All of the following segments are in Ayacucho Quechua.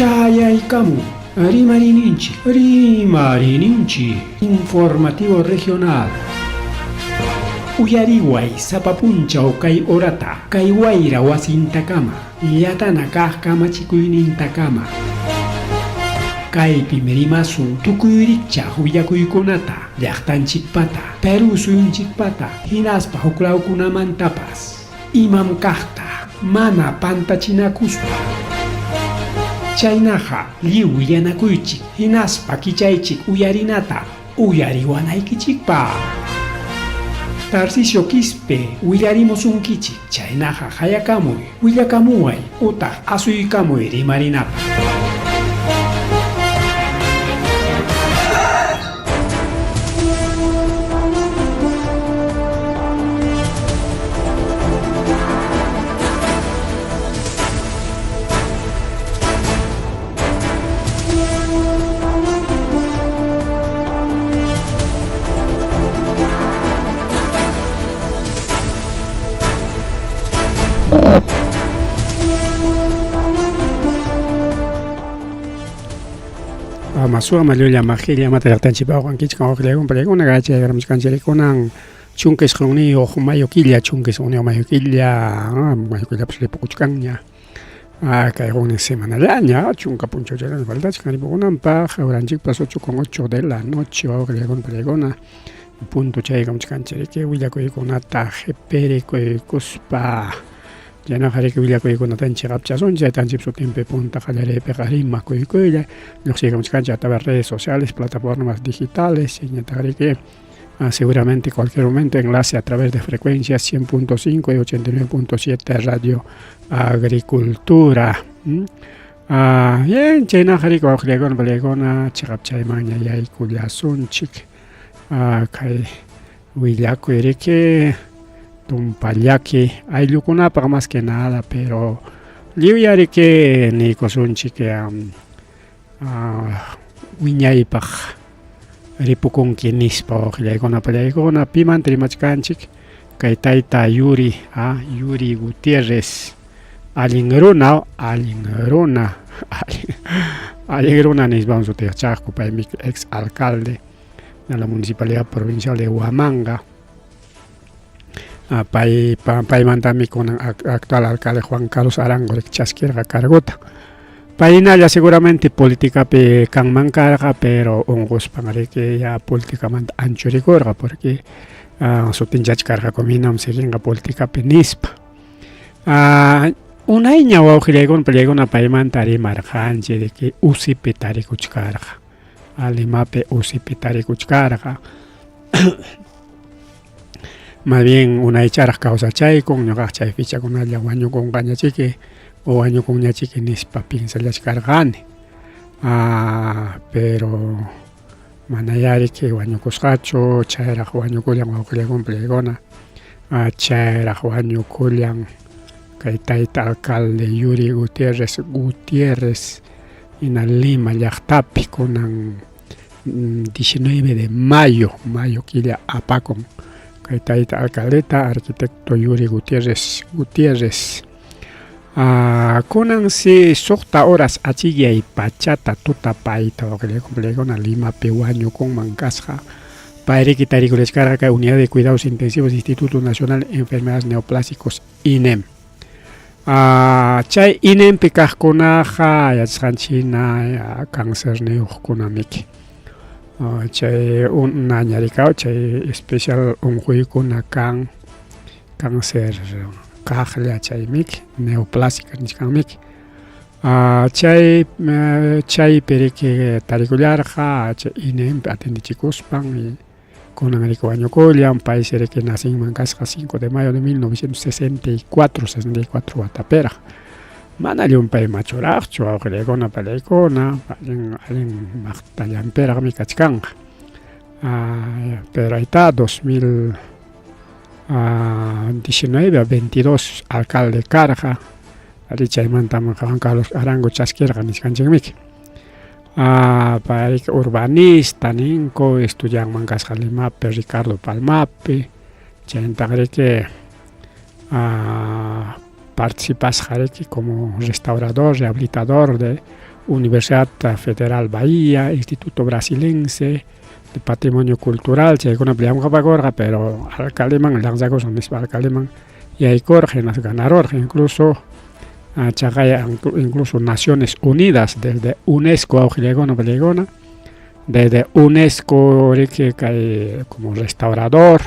Chayaykamun Rimariyninchik, Rimariyninchik Informativo Regional. Uyariway sapa punchaw kay horata, kay wayra wasintakama, llatana kaq kamachikuynintakama. Kaypim rimasun tukuy rikchaq willakuykunata, llaqtanchikpata, Perú suyunchikpata, hinaspa huklawkunamantapas. Imam kaqta mana pantachinakuspa. Chaynaqa lliw willanakuychik hinaspa kichaychik uyarinata uyariwanaykichikpaq. Tarcisio Quispe willarimusunkichik, chaynaqa qayakamuy, willakamuway utaq asuykamuy rimarinapaq. Masuwa mallulla majilla mata llaqtanchikpa wawqankichik wawqillaykum pallaykuna kachayaramuchkanchikkunan 19 mayo killa 19 mayo killa mayo killapas ripukuchkanña kay huknin semanallaña chunka punchawchallaña faltachkan ripukunanpaq horanchikpas 8 con 8 de la noche wawqillaykuna pallaykuna punto chaykamuchkanchik riki willakuykunata qipirikuykuspa. Chaynaqa riki willakuykunatan chiqapchasunchik taytanchikpa sutinpi punta qallariypiqa rimakuykuylla lluqsiykamuchkanchik a través redes sociales, plataformas digitales, chaynataq riki seguramente cualquier momento enlace a través de frecuencias 100.5 y 89.7 Radio Agricultura. Bien, chaynaqa riki wawqillaykuna panillaykuna chiqapchaymanña yaykullasunchik kay Willakuy riki tumpa llaki ayllukunapaq más que nada, pero lliwya riki niykusunchik wiñaypaq ripukunki nispa wawqillaykuna pallaykuna pimanta rimachkanchik kay tayta Yuri Yuri Gutiérrez allin runa allin runa allin runa nispam sutiyachaqku paymi ex alcalde de la Municipalidad Provincial de Huamanga. Pay, paymantami kunan actual alcalde Juan Carlos Arango chaskirqa cargota. Paynalla seguramente politicapi kanman karqa, pero unquspan riki ya politicamanta anchurikurqa porque sutinchachkarqaku minam siguinqa politicapi nispa. Unayña wawqillaykuna pallaykuna paymanta rimarqanchik riki usipi tarikuchkarqa. Limapi usipi tarikuchkarqa. Más bien unaycharaq kawsachaykun ñuqaq chay fichakunalla wañukunqañachiki o wañukunñachiki nispa piensallachkarqani. Pero manayá riki wañukusqachu, chayraq wañukullan wawqillaykuna pallaykuna, chayraq wañukullan kay tayta alcalde Yuri Gutiérrez Gutiérrez hina Lima llaqtapi kunan 19 de mayo, mayo killa apakun kay tayta alcaldeta arquitecto Yuri Gutiérrez Gutiérrez. Kunan si suqta horas achikyay pachata tutapayta wawqillaykuna Limapi wañukunman kasqa payriki tarikurachkarqa kay Unidad de Cuidados Intensivos Instituto Nacional de Enfermedades Neoplásicos INEM. Chay INEMpi kaqkunaqa yachasqanchik hina cancerniyuqkunamiki. Chay unañarikaw chay especial unquykuna kan cáncer kaqlla chaymiki neoplásica nichkanmiki. Chay chaypi riki tarikullarqa chay INEMpi atendichikuspan kunan riki wañukullan paysi riki nacinman kasqa 5 de mayo de 1964 64 watapiraq mana llumpay machuraqchu wawqillaykuna pallaykuna allin allin maqtallanpiraqmi kachkanqa pero ahí está 2019 a 22 alcalde karqa ari chaymantam Juan Carlos Arango chaskirqa nichkanchikmiki payqa urbanista ninku estudianman kasqa Limapi Ricardo Palmapi chayntaq riki participasqa riki como restaurador rehabilitador de Universidad Federal Bahía, Instituto Brasilense de Patrimonio Cultural, chaykunapi llamkapakurqa, pero alcaldeman llansakusun nispa alcaldeman yaykurqa, hinaspa ganarurqa, incluso chaqay incluso Naciones Unidas desde UNESCO awqillaykuna pallaykuna, desde UNESCO riki kay como restaurador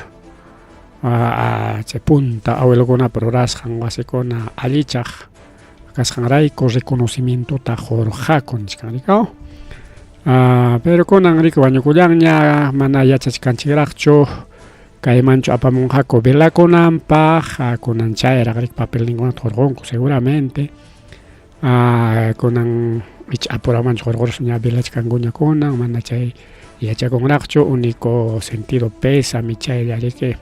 chay punta abuelokunapa rurasqan wasikuna allichaq kasqanrayku reconocimientota qurqaku nichkan rikaw. Pero kunan riki wañukullanña, mana yachachkanchikraqchu kaymanchu apamunqaku velakunanpaq, kunan chayraq riki papelninkunata hurqunku seguramente. Kunan icha apuramanchu hurquruspa ña velachkankuña kunan, mana chay yachakunraqchu, único sentido pésame chaylla riki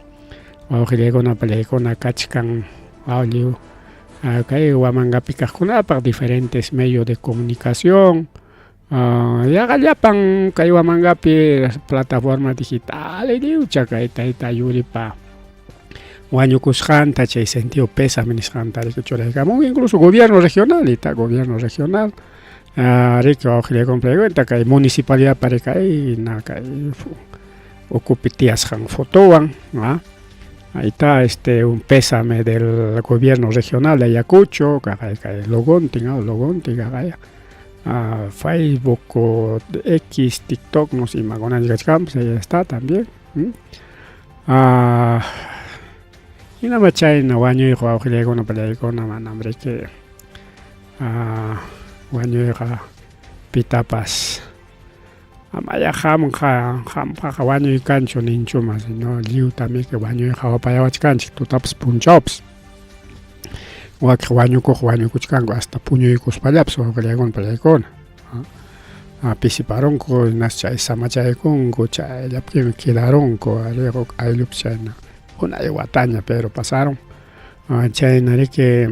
wawqillaykuna pallaykuna kachkan lliw kay Huamangapi kaqkunapaq diferentes medios de comunicación, yaqa llapan kay Huamangapi plataforma digital lliwcha kay tayta Yuripa wañukusqanta chay sentido pésame nisqanta riki churaykamun, incluso gobierno regional ita gobierno regional riki wawqillaykuna kay municipalidad kay na kay ukupi tiyasqan fotowan, ahí está un pésame del gobierno regional de Ayacucho, kay logontin, logontin kay Facebook, X, TikTok, no sé, imakuna kachkanpas, ahí está también. Hinama chayna wañuyqa wawqillaykuna pallaykuna, manam riki wañuyqa pitapas amaya qamqa qampaqqa wañuy kanchu ninchuma, sino lliwtami wañuyqa qhawapayawachkanchik tutapas punchawpas. Wakiq wañukuq wañukuchkanku hasta puñuykuspallapas wawqillaykuna pallaykuna. Pisiparunku hinas chay samachaykunku chayllapimi quedarunku huk ayllupas chayna unay wataña pero pasaron. Chayna riki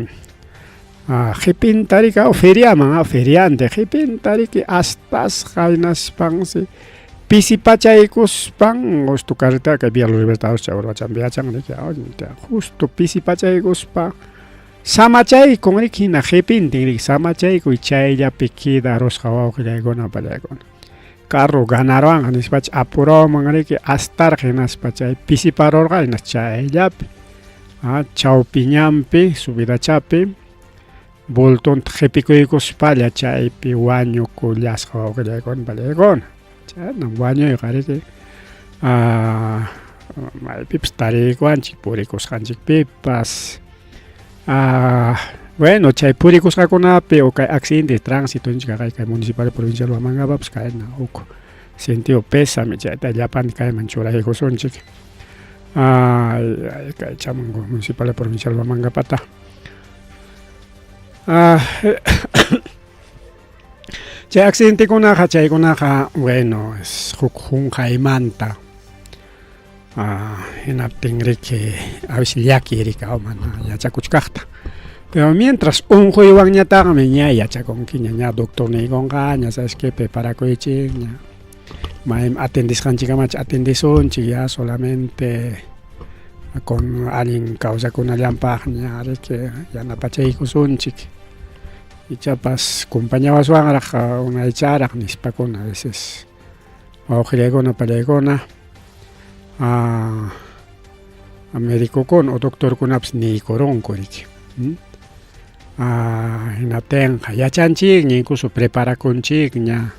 qhipinta riki feriaman feriante qhipinta riki astasqa hinaspansi pisipachaykuspan justo carretera kay Vía Los Libertadores chay urwachanpi yachan riki justo pisipachaykuspa samachaykun riki hina qhipintin riki samachaykuy chayllapi quedarusqa wawqillaykuna pallaykuna. Carro ganaruwanqa nispacha apurawaman riki astarqa hinaspa chay pisiparurqa hinas chayllapi chawpi ñanpi subidachapi bultonta qhipikuykuspalla chaypi wañukullasqa wawqillaykuna pallaykuna. Chaynam wañuyqa riki maypipas tariykuwanchik purikusqanchikpipas. Bueno, chay purikusqakunapi o kay accidente de tránsito nichka kay municipal provincial Huamangapapas kayna huk sentido pésame chayta llapan kayman churaykusunchik. Kay chamunku municipal provincial Huamangapata. Chay accidentekunaqa chaykunaqa bueno es huk qunqaymanta hinaptin riki a veces llaki riki mana yachakuchkaqta. Pero mientras unquywanñataqmi ña yachakunkiña, ña doctor niykunqaña, sabes que preparakuychikña, maymi atendisqanchikamacha atendisunchik ya solamente con allin kawsakunallanpaqña riki yanapachaykusunchik. Ichapas compañawaswanraq unaycharaq nispakuna a veces wawqillaykuna pallaykuna medicokuna o doctorkunapas niykurunku riki. Hinaptinqa yachanchikña incluso preparakunchikña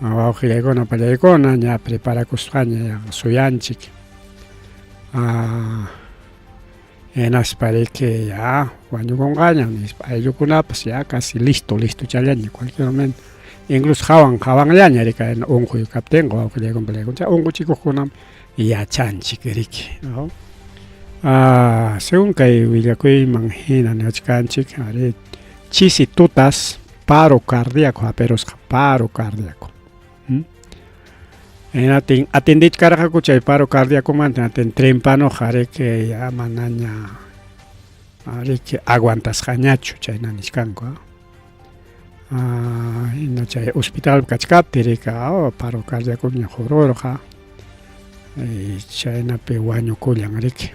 wawqillaykuna pallaykuna ña preparakusqaña suyanchik. Hinaspa riki ya wañukunqaña nispa ayllukunapas ya casi listo listochallaña cualquier momento incluso hawan hawanllaña riki unquy kaptinqa wawqillaykuna pallaykuna chay unquchikuqkunam yachanchik riki, ¿no? Según kay willakuyman hina niwachkanchik ari chisi tutas paro cardíaco hapirusqa paro cardíaco. Hinaptin atendichkarqaku chay paro cardíacomanta hinaptin trempanoqa riki ya manaña riki aguantasqañachu chayna nichkanku. Hina chay hospitalpi kachkaptin riki paro cardíacoña qururqa chaynapi wañukullan riki.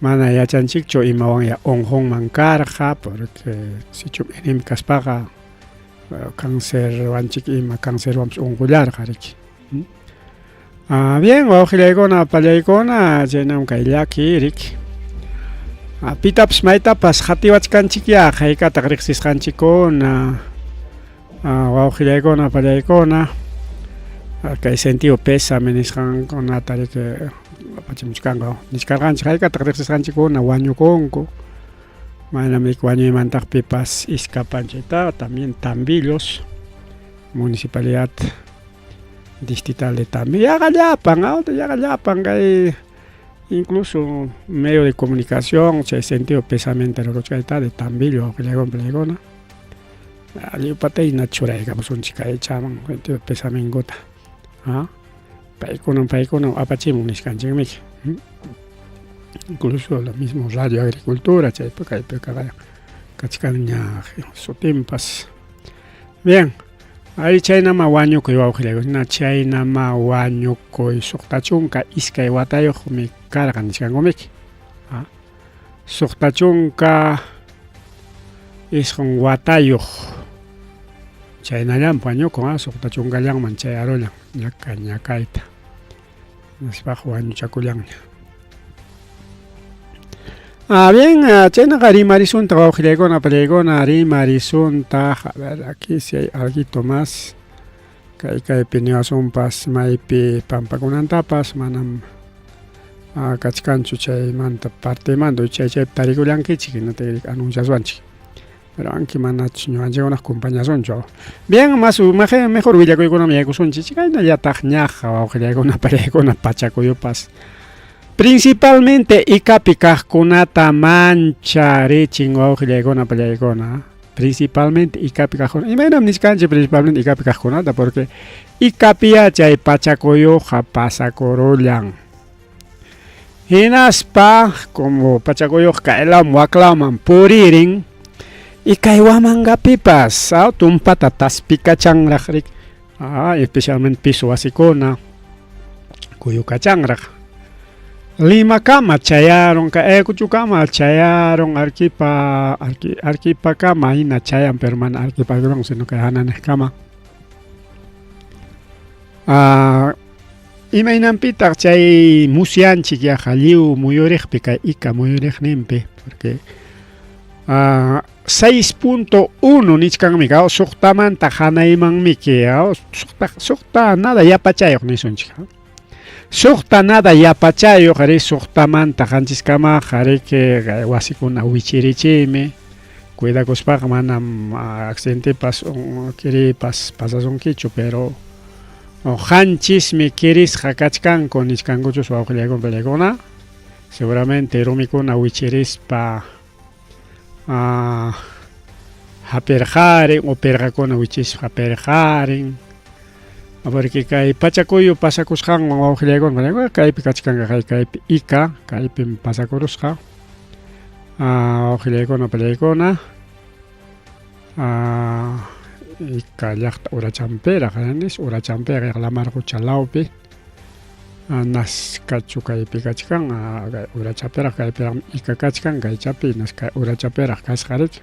Mana yachanchikchu imawanya unqunman karqa porque sichum anemia kaspaqa Cancerwanchik ima cancerwanpas unqullarqa riki. Ah, bien, wawqillaykuna, pallaykuna, chaynam kay llaki riki. Ah, pitapas maytapas qatiwachkanchikyá haykataq riqsisqanchikkuna. Ah, wawqillaykuna, pallaykuna. Ah, kay sentido pésame nisqankunata riki apachimuchkanku. Nichkarqanchik haykataq riqsisqanchikkuna wañukunku. Manam wañuymantaq pipas iskapan chayta, también Tambillos, municipalidad distrital de Tambillos. Yaqa llapan, yaqa llapan kay incluso medio de comunicación, chay sentido pesamenta ruruchkayta de Tambillo, wawqillaykuna, pallaykuna. Lliwpatayna churaykamusunchik kay chaman sentido pesamenkuta. Paykunam paykunam apachimun nisqanchikmiki. Incluso lo mismo Radio Agricultura chaypa kaypi kachkanña sutinpas. Bien, ay chaynama wañukuy wawqillaykuna, chaynama wañukuy 62 watayuqmi karqa nisqankumiki. 69 watayuq chaynallam wañukun, 60llanman chayarullan ñaka ñakayta. Nispaq wañuchakullanña. Ah, bien, chaynaqa rimarisuntaq wawqillaykuna, pallaykuna, rimarisuntaq. A ver, aquí si hay alguito más. Kay kaypi niwasunpas maypi pampakunantapas manam kachkanchu chaymanta partemanta chay chaypi tarikullankichik hinataq anunciaswanchik. Pero aunque manachu ñuqanchikkunaq compañasunchu. Bien, más mejor willakuykunaman yaykusunchik. Chaynallataq ñaqa wawqillaykuna, pallaykuna, pachakuyupas. Principalmente Icapi kaqkunata mancharichin wawqillaykuna, pallaykuna. Principalmente Icapi kaqkuna. Imaynam nichkanchik principalmente Icapi kaqkunata? Porque Icapiya chay pachakuyuqa pasakurullan. Hinaspa como pachakuyuq kaylawman waklawman puririn y kay Huamangapipas tumpata taspikachanraq rik, especialmente piso wasikuna kuyukachanraq. Limakama chayarun, kay Ayacuchukama chayarun, Arequipa, Arequipakama hina chayan, pero mana Arequipa sino kay hananiqkama. Imaynanpitaq chay musyanchik yaqa lliw muyuriqpi kay Ica muyuriqninpi, porque 6.1 nichkanmi, suqtamanta hanaymanmiki, suqta nada yapachayuq nisunchik. Suqta nada yapachayuq ari suqtamanta qanchiskama qariki wasikuna wichirichiymi. Cuidakuspaqa manam accidentepas kiripas pasasunkichu, pero qanchismi kirisqa kachkanku nichkankuchus wawqillaykuna, pallaykuna. Seguramente rumikuna wichirispa hapirqarin o pirqakuna wichispa hapirqarin. Porque kay pachakuyu pasakusqanwan wawqillaykuna, kaypi kachkanqa kaypi Ica, kaypim pasakurusqa. Wawqillaykuna, pallaykuna. Ica llaqta Urachampiraq, nis Urachampiraq lamar qucha lawpi. Nazcachu kaypi kachkan, Urachapiraq kaypiraqmi Ica kachkan, kaychapi nasqa Urachapiraq kasqa riki.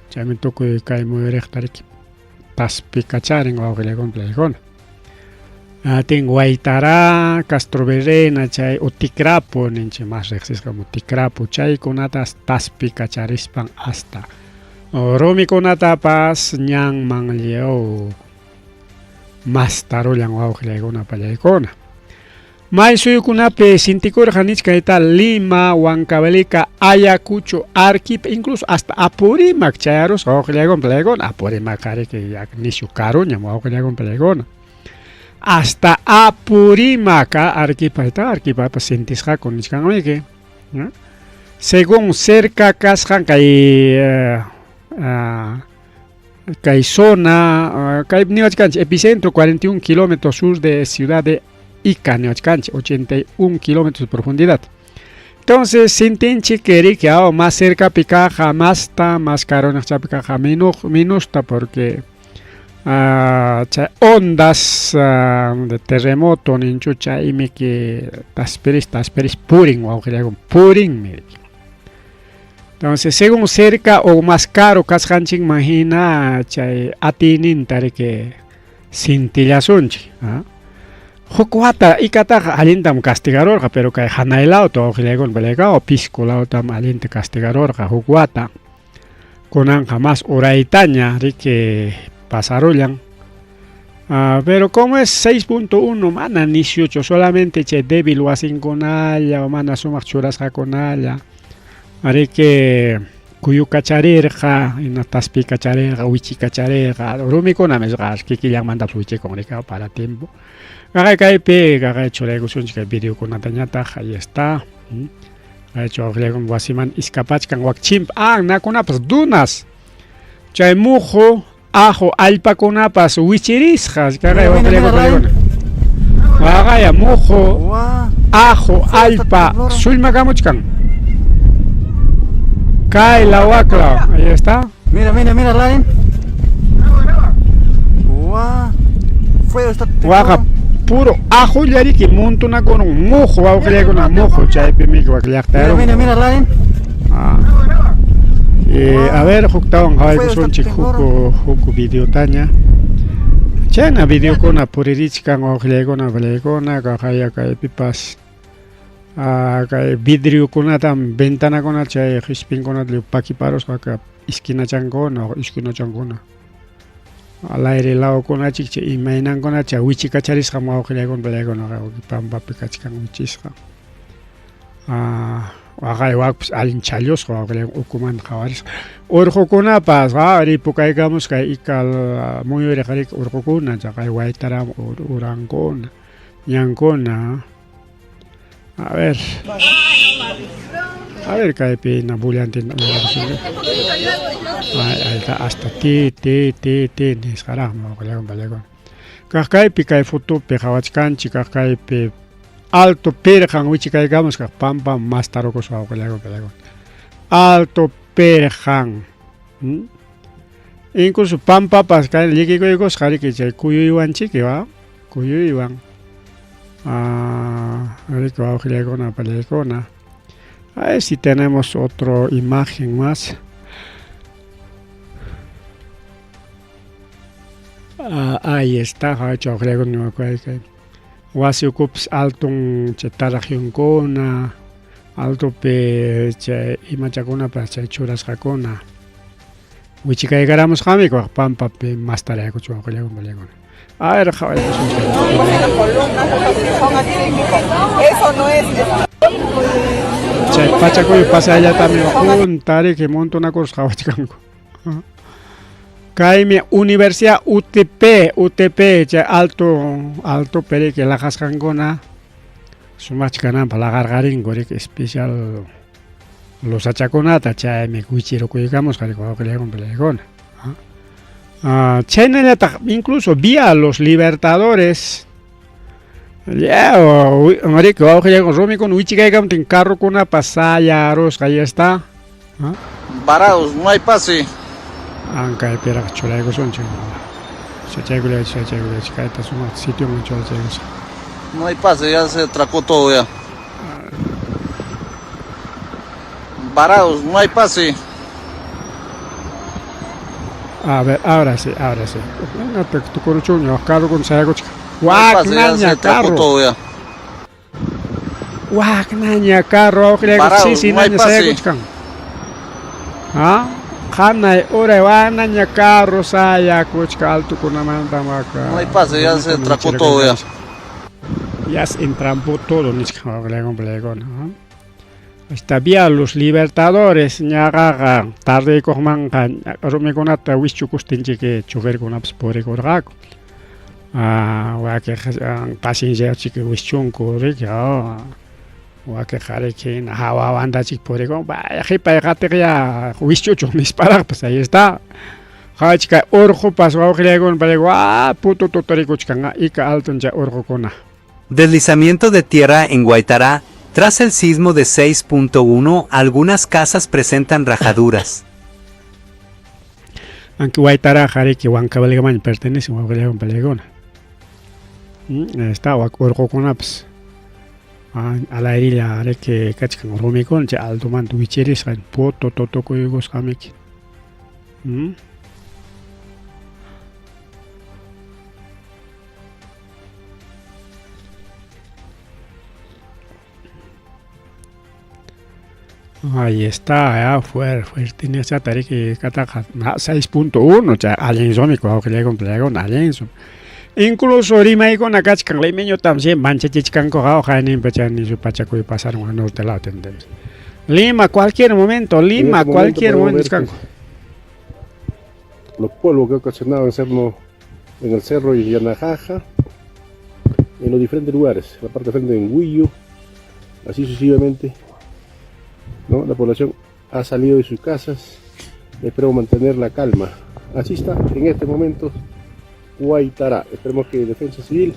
Chaymi tukuy kay muyuriqta riki taspikacharin wawqillaykuna, pallaykuna. Atin Guaytará, Castro Virreina, chay Uticrapo ninchik más riqsisqa Uticrapo, chaykunatas taspikacharispan hasta rumikunatapas ñanman lliw mastarullan wawqillaykuna, pallaykuna. May suyukunapi sintikurqa nichkayta Lima, Huancavelica, Ayacucho, Arequipa, incluso hasta Apurímac chayarusqa wawqillaykuna, pallaykuna. Apurímac qariki nisyu karuñam wawqillaykuna, pallaykuna. Hasta Apurímac, Arequipa, Arequipapas sintisqaku nichkanmiki. Según cerca kasqan kay kay zona, kay niwachkanchik epicentro 41 kilómetros sur de ciudad de Ica niwachkanchik, 81 kilómetros de profundidad. Entonces sintinchik riki más cercapi kaqqa masta, más karuñaqchapi kaqqa minusta, porque chay ondas de terremoto ninchu chaymiki taspiris taspiris purin wawqillaykuna, purinmi riki. Entonces, según cerca o más caro kasqanchikman hina chay atiyninta riki sintillasunchik. Huk wata ikataqa allintam castigarurqa, pero kay hanay lawta wawqillaykuna palaykao Pisco lawtam allinta castigarurqa huk wata. Kunanqa más uraytaña riki pasarullan. Pero como es 6.1 mana nisyuchu, solamente chay débil wasinkunalla o mana sumaq churasqakunalla riki kuyukacharirqa, hina taspikacharirqa, wichikacharirqa, rumikunam isqa kikillanmantapas wichikun riki para tiempo. Kaqay kaypi kaqay churaykusunchik kay videokunatañataq, ahí está. Kaychu wawqillaykuna wasiman iskapachkan wak chimp nakunapas dunas. Chay muhu ajo allpakunapas wichirisqas kaqay wawqillaykuna. Waqaya muhu ajo allpa sullmakamuchkan. Kay lawakla, ahí está. Mira, mira, mira, Lain. Guau. Fuego está. Waqa puro ajo llariki montonakunun muhu wawqillaykuna muhu chaypi miki wak llaqtayarun. Mira, mira, mira, Lain. A ver, huktawan qhawaykusunchik huk videotaña. Chayna videokuna puririchkan wawqillaykuna pallaykuna kaqaya kaypipas. Kay vidriokunatam ventanakunata chay qispinkunata lliw pakiparusqa ka esquinachankuna o esquinachankuna. Al aire lawkunachik chay imaynankuna chay wichikacharisqam wawqillaykuna pallaykuna pampapi kachkan wichisqa. Waqay wakpas allin challusqa wawqillaykuna ukumanta qhawarisqa. Urqukunapas ripukaykamusqa ikal muyuriq riki urqukuna chaqay waytaram urankuna ñankuna. A ver. A ver, kaypi na bullantin ay, ay, hasta ti, ti, ti, ti, nisqaraqmi wawqillaykuna pallaykuna. Kaq kaypi kay fotopi qhawachkanchik, kaq kaypi alto pirqan wichikaykamus kaq pampa mastarukusqa wawqillaykuna pallaykuna. Alto pirqan. Incluso pampapas kay llikikuykusqa riki chay kuyuywanchiki, wa? Kuyuywan. Riki wawqillaykuna pallaykuna. A ver si tenemos otra imagen más. Ahí está, wasi ukupas altun chay taraqyunkuna, altopi chay imachakunapas chay churasqakuna. Wichikaykaramusqami waq pampapi mastaraykuchu wawqillaykuna pallaykuna. A ver, Eso no es. Chay pachakuy pasayallatami junta riki montonakurusqa qhawachkanku. Kaymi Universidad UTP, UTP chay alto periki laqasqankuna sumaqcha kananpaq laqarqarinku riki especial losachakunata chaymi wichirukuykamusqa riki wawqillaykuna pallaykuna. Chaynallataq incluso vía los Libertadores ya riki wawqillaykuna rumikuna wichikaykamuptin carrokunapas sayarusqa, ahí está. Varados, no hay pase. Ankaypiraq churaykusunchik. Chaykullachu, chaykullachu, kayta sumaq sitioman churachaykusqa. No hay pase, ya se atracó todo ya. Varados, no hay pase. A ver, ahora sí, ahora sí. Venga, tukuruchuño, carro con sayakuchka. Waknaña carro. Todo ya. Waknaña carro, Varados, sí, sí, no hay naña pase. sayakuchkan. Hanay uray waknaña carro sayakuchka altukunamanta waka. No hay pase, ya se atracó todo ya. Ya se entrampó todo, nichka, wawqillaykuna, Hasta vía los Libertadores, ñaqaqa tardaykuqmanqa rumikunata wischukustinchik choferkunapas purikurqaku. Wakiq pacienciachik wischunku riki, wakiq riki hawawantachik purikun, vaya qhipay qatiq ya wischuchun nisparaqpas, ahí está. Qhawachika urqupas wawqillaykuna payqa putu tutarikuchkan ika altun chay urqukuna. Deslizamiento de tierra en Huaytará. Tras el sismo de 6.1, algunas casas presentan rajaduras. Aunque Huaytará, riki, Huancavelicaman pertenece, wawqillaykuna pallaykuna. Está, wak urqukunapas. Alayrilla riki kachkan rumikuna chay altomanta wichirisqa poto totukuykusqamiki. Ahí está, ya, fuerte, fuerte nisqata riki kataqa 6.1 chay allinzumi wawqillaykum palaykuna allinzum. Incluso rimaykuna kachkan limeñotam siempre manchachichkankuqa waqayninpa chay nishu pachakuy pasarun norte lado ¿entiendes? Lima cualquier momento, Lima En este momento cualquier podemos momento ver nichkanku. que los polvos que ha ocasionado en el cerro Yanajaja, en los diferentes lugares, la parte de frente en Huillo, así sucesivamente, ¿no? La población ha salido de sus casas, esperemos mantener la calma. Así está en este momento Huaytará. Esperemos que Defensa Civil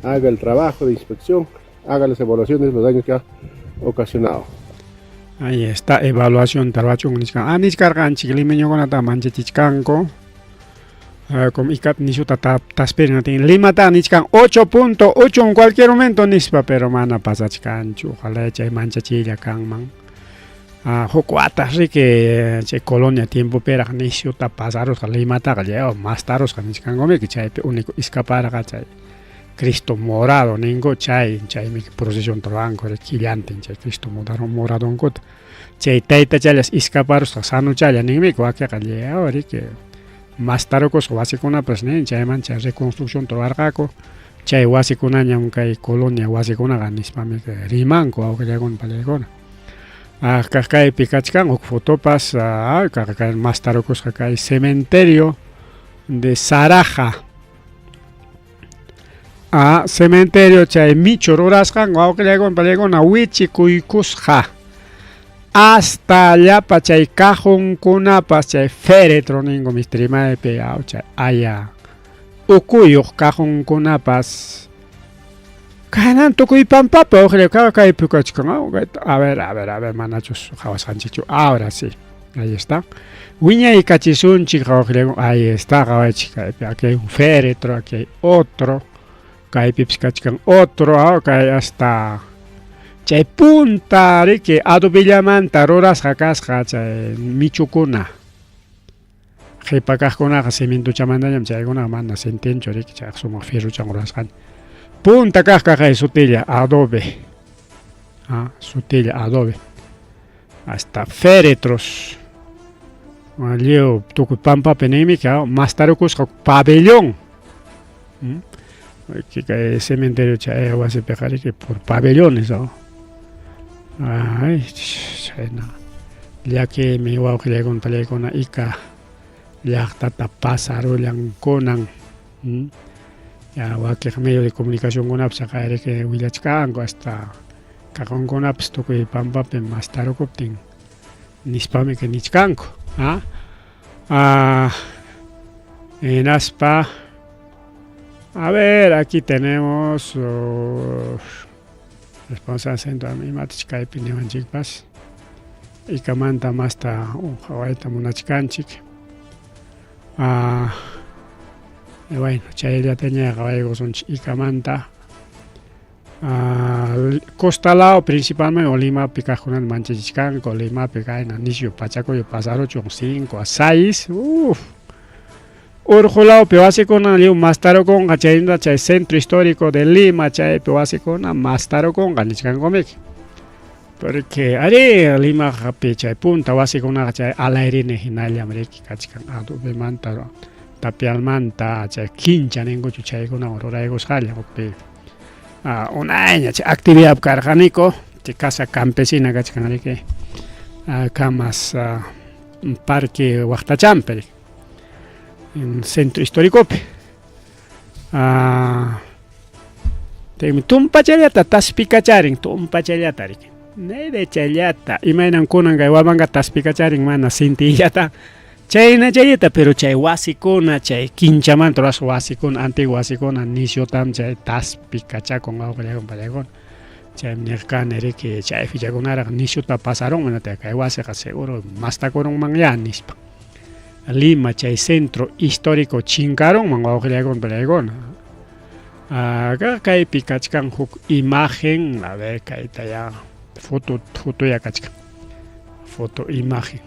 haga el trabajo de inspección, haga las evaluaciones de los daños que ha ocasionado. Ahí está, evaluación tarwachun nichkan. Ah, nichkarqanchik limeñukunata manchachichkanku. Como ikat nishuta taspirina tin. Limata nichkan 8.8 en cualquier momento nispa, pero mana pasachkanchu. Ojalá chay manchachilla kanman. Huk watas riki chay colonia tiempo peraq nishuta pasarusqa Limataqa lliw mastarusqa nichkankumiki chaypi único escaparqa chay Cristo morado ninku chay chaymi procesión ruwanku killantin chay Cristo moradonkuta chay taytachallas escaparusqa sanuchalla ninmiku wakiqa lliw riki mastarukusqa wasikunapas nin chayman chay reconstrucción ruwarqaku chay wasikunañam kay colonia wasikunaqa nispami rimanku wawqillaykuna palaykuna. Kaq kaypi kachkan huk fotopas kaq mastarukusqa kay cementerio de Saraja. Cementerio chay michu rurasqan wawqillaykuna palaykuna wichikuykusqa hasta llapa chay cajonkunapas chay féretro ninku mistrimaypi chay aya ukuyuq cajonkunapas kanan tukuy pampapi wawqillay kaypi kachkan a ver, a ver, a ver, manachus qhawasqanchikchu ahora sí. Ahí está. Wiñaykachisunchik wawqillaykuna ahí está qhawaychik kaypi aquí hay un féretro, aquí hay otro, kaypipas kachkan otro, kay hasta chay punta riki adobillamanta rurasqa kasqa chay michukuna. Qhipa kaqkunaqa cementochamantañam chaykunaqa mana sentinchu riki chay sumaq fierrochan rurasqaña. Punta kaq kaqay sutilla adobe. Sutilla adobe. Hasta féretros. Lliw tukuy pampapi ninmiki mastarukusqa pabellón. Kay cementerio chay wasipiqa riki por pabellones. Ay, chayna llakiymi wawqillaykuna palaykuna ika llaqtata pasarullankunan. Ya wakiq medio de comunicacionkunapas chaqay riki willachkanku hasta cajonkunapas tukuy pampapi mastarukuptin nispami nichkanku. Hinaspa a ver, aquí tenemos responsable centro imatich kaypi niwanchikpas ikamanta masta qhawayta munachkanchik. Bueno, chayllataña qhawaykusunchik ikamanta. Costa lao principalmente o Limapi kaqkunata manchachichkanku Limapi kayna nisyu pachakuyu pasaruchun 5 a 6 uff. Urqu lawpi wasikuna lliw mastarukunqa chayta chay centro histórico de Lima chaypi wasikuna mastarukunqa nichkankumiki. Porque ari Limaqpi chay punta wasikunaqa chay alayrini hinallam riki kachkan adobemanta tapialmanta chay quincha ninkuchu chaykunawan ruraykusqalla hukpi unayña chay actividad karqaniku chay casa campesina kachkan riki kamas parque Waqtachampi riki en centro históricopi. Tumpachallata taspikacharin, tumpachallata riki. Nerechallata, imaynan kunan kay wamanqa taspikacharin mana sintillata. Chayna chayllata, pero chay wasikuna, chay kinchamanta rurasqa wasikuna, antiguo wasikuna nisyutam chay taspikachakun wawqillaykuna pallaykuna. Chaymi nirqani riki chay fichakunaraq nisyuta pasarunman kay wasiqa seguro mastakurunmanya nispa. Lima chay centro histórico chinkarunman wawqillaykuna pallaykuna. Acá kaypi kachkan huk imagen, a ver kayta ya foto fotoya kachkan. Foto imagen.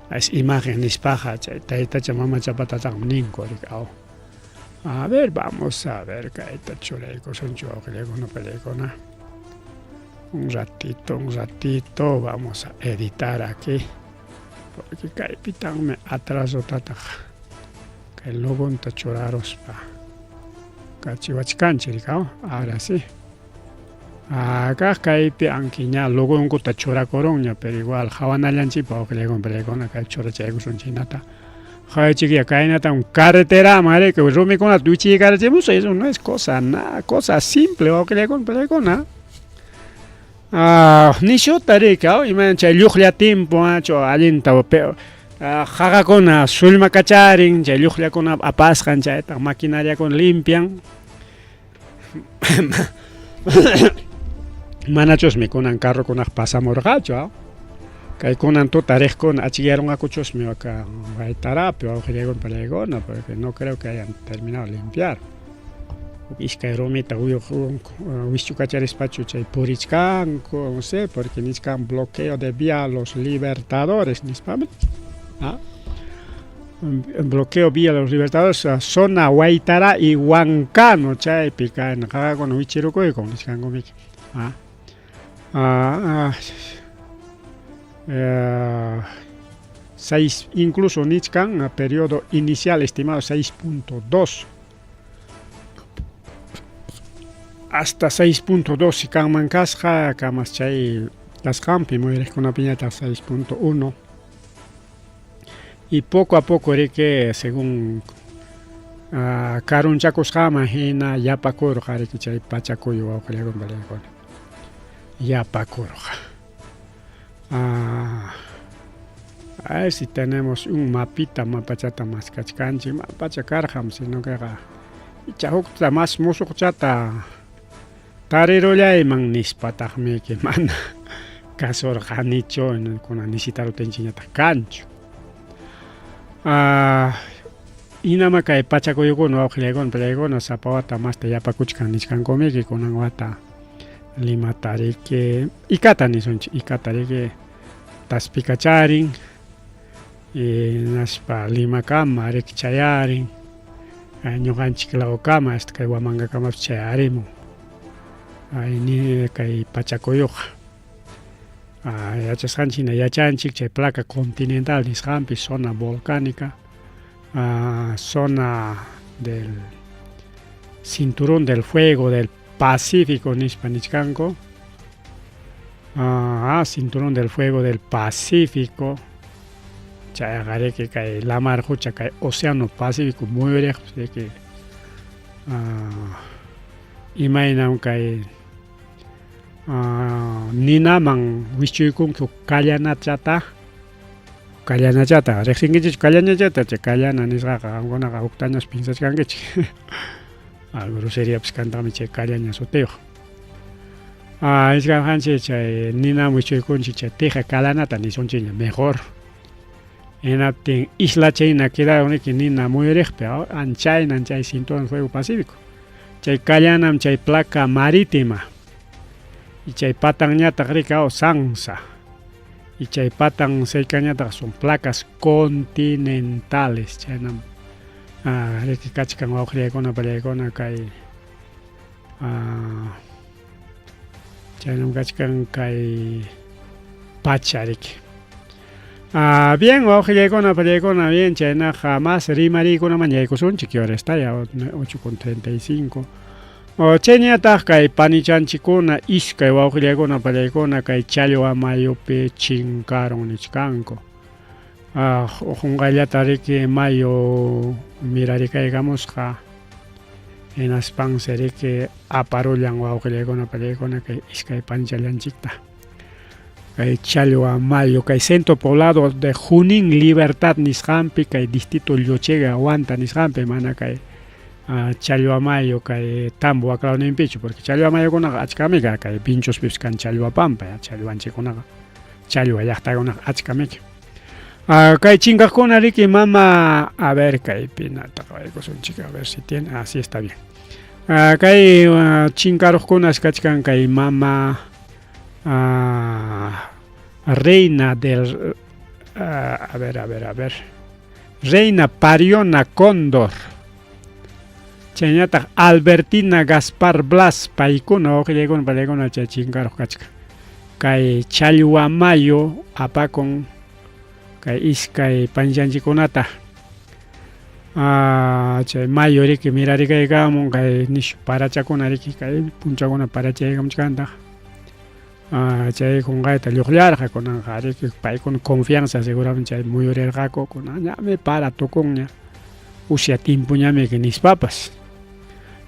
Es imagen nispaqa chay taytacha mamachapatataqmi ninku aw. A ver, vamos a ver kayta churaykusunchu wawqillaykuna pallaykuna. Un ratito, un ratito, vamos a editar aquí. Porque kaypitaqmi atrasotataq kay logonta churaruspa kachiwachkanchik rikaw. Ahora sí. Kaq kaypi anki ña logonkuta churakurunña, pero igual hawanallanchikpaq wawqillaykuna pallaykuna kay churachaykusun chaynata. Qawaychikya kaynatam carreteraman riki rumikunata wichiykarachimusa, eso no es cosa, nada, cosa simple wawqillaykuna pallaykuna. Nishuta riki, imayna chay lluqlla timpu achu allinta qaqakuna sullmakacharin, chay lluqllakuna apasqan chaytaq maquinariakuna limpian. Manachusmi kunan carrokunaq pasamurqachu, kay kunan tuta riqkuna achikyarunqakuchusmi waka Huaytarapi wawqillaykuna pallaykuna, porque no creo que hayan terminado de limpiar. Huk iskay rumita wischukacharispachu chay purichkanku, no sé, porque nichkan bloqueo de vía Los Libertadores nispami. Bloqueo vía Los Libertadores, zona Huaytará y Huancano, chaypi kayna qaqakuna wichirukuykun nichkankumiki. Seis, incluso nichkan periodo inicial estimado 6.2 hasta 6.2 si kanman kasqa kamas chay kasqanpi muyuriqkunapiñataq 6.1 y poco a poco riki según karunchakusqanman hina yapakurqa riki chay pachakuyu wawqillaykuna pallaykuna yapakurqa. A ver si tenemos un mapita, mapachata maskachkanchik, mapacha karqam, sino queqa icha hukta mas musuqchata tarirullayman nispataqmiki mana kasurqanichu, kunan necesitaruptinchikñataq kanchu. Hinama kay pachakuyukuna wawqillaykuna pallaykuna sapa wata masta yapakuchkan nichkankumiki kunan wata Limata riki Icata nisunchik, Icata riki taspikacharin hinaspa Limakama riki chayarin ñuqanchik lawkama hasta kay Huamangakamapas chayarimun kay pachakuyuqa. Yachasqanchik hina yachanchik chay placa continental nisqanpi zona volcánica, zona del cinturón del fuego del Pacífico nispa nichkanku. Cinturón del fuego del Pacífico. Chayqa riki kay lamar qucha kay océano Pacífico muyuriq riki imaynam kay ninaman wischuykunki huk kallanachata, kallanachata riqsinkichikchu kallanachata? Chay kallana nisqaqa qamkunaqa huktañas piensachkankichik. Groseriapas kantaqmi chay kallaña sutiyuq. Nichkanqanchik chay ninaman wischuykunchik chay tija kalanata nisunchikña mejor. Hinaptin isla chayna quedaron riki nina muyuriqpi, anchaynan chay cinturón fuego Pacífico. Chay kallanam chay placa marítima. Y chay patanñataq riki sansa. Y chay patan cercañataq son placas continentales. Chaynam riki kachkan wawqillaykuna pallaykuna kay chaynam kachkan kay pacha riki. Bien, wawqillaykuna pallaykuna, bien, chaynaqa mas rimariykunaman yaykusunchik, ¿qué hora está ya? 8:35. Chayñataq kay panichanchikkuna iskay wawqillaykuna pallaykuna kay challwa mayupi chinkarun nichkanku. Qunqayllata riki mayu mirarikaykamusqa hinaspansi riki aparullan wawqillaykuna pallaykuna kay iskay panichallanchikta. Kay challwa mayu kay centro poblado de Junín Libertad nisqanpi kay distrito Llochega Huanta nisqanpi, mana kay challwa mayu kay Tambo waklawninpichu, porque challwa mayukunaqa achkami kay Vinchospipis kan challwa pampa, challwanchikkunaqa challwa llaqtakunaqa achkamiki. Kay chinkaqkuna riki mama, a ver kaypi nataq waykusunchik, a ver si tiene, así está bien. Kay chinkaruqkunas kachkan kay mama Reina del a ver, a ver, a ver. Reina Pariona Cóndor. Chaynataq Albertina Gaspar Blas paykuna wawqillaykuna pallaykuna chay chinkaruq kachkan. Kay Challwamayo apakun kay iskay panchanchikunata. Chay mayo riki mirarikaykamun kay nishu parachakuna riki kay punchawkuna parachaykamuchkantaq. Chay qunqayta lluqllarqa kunanqa riki paykuna confianza seguramente chay muyurirqaku kunan ñami para tukunña usya timpuñami nispapas.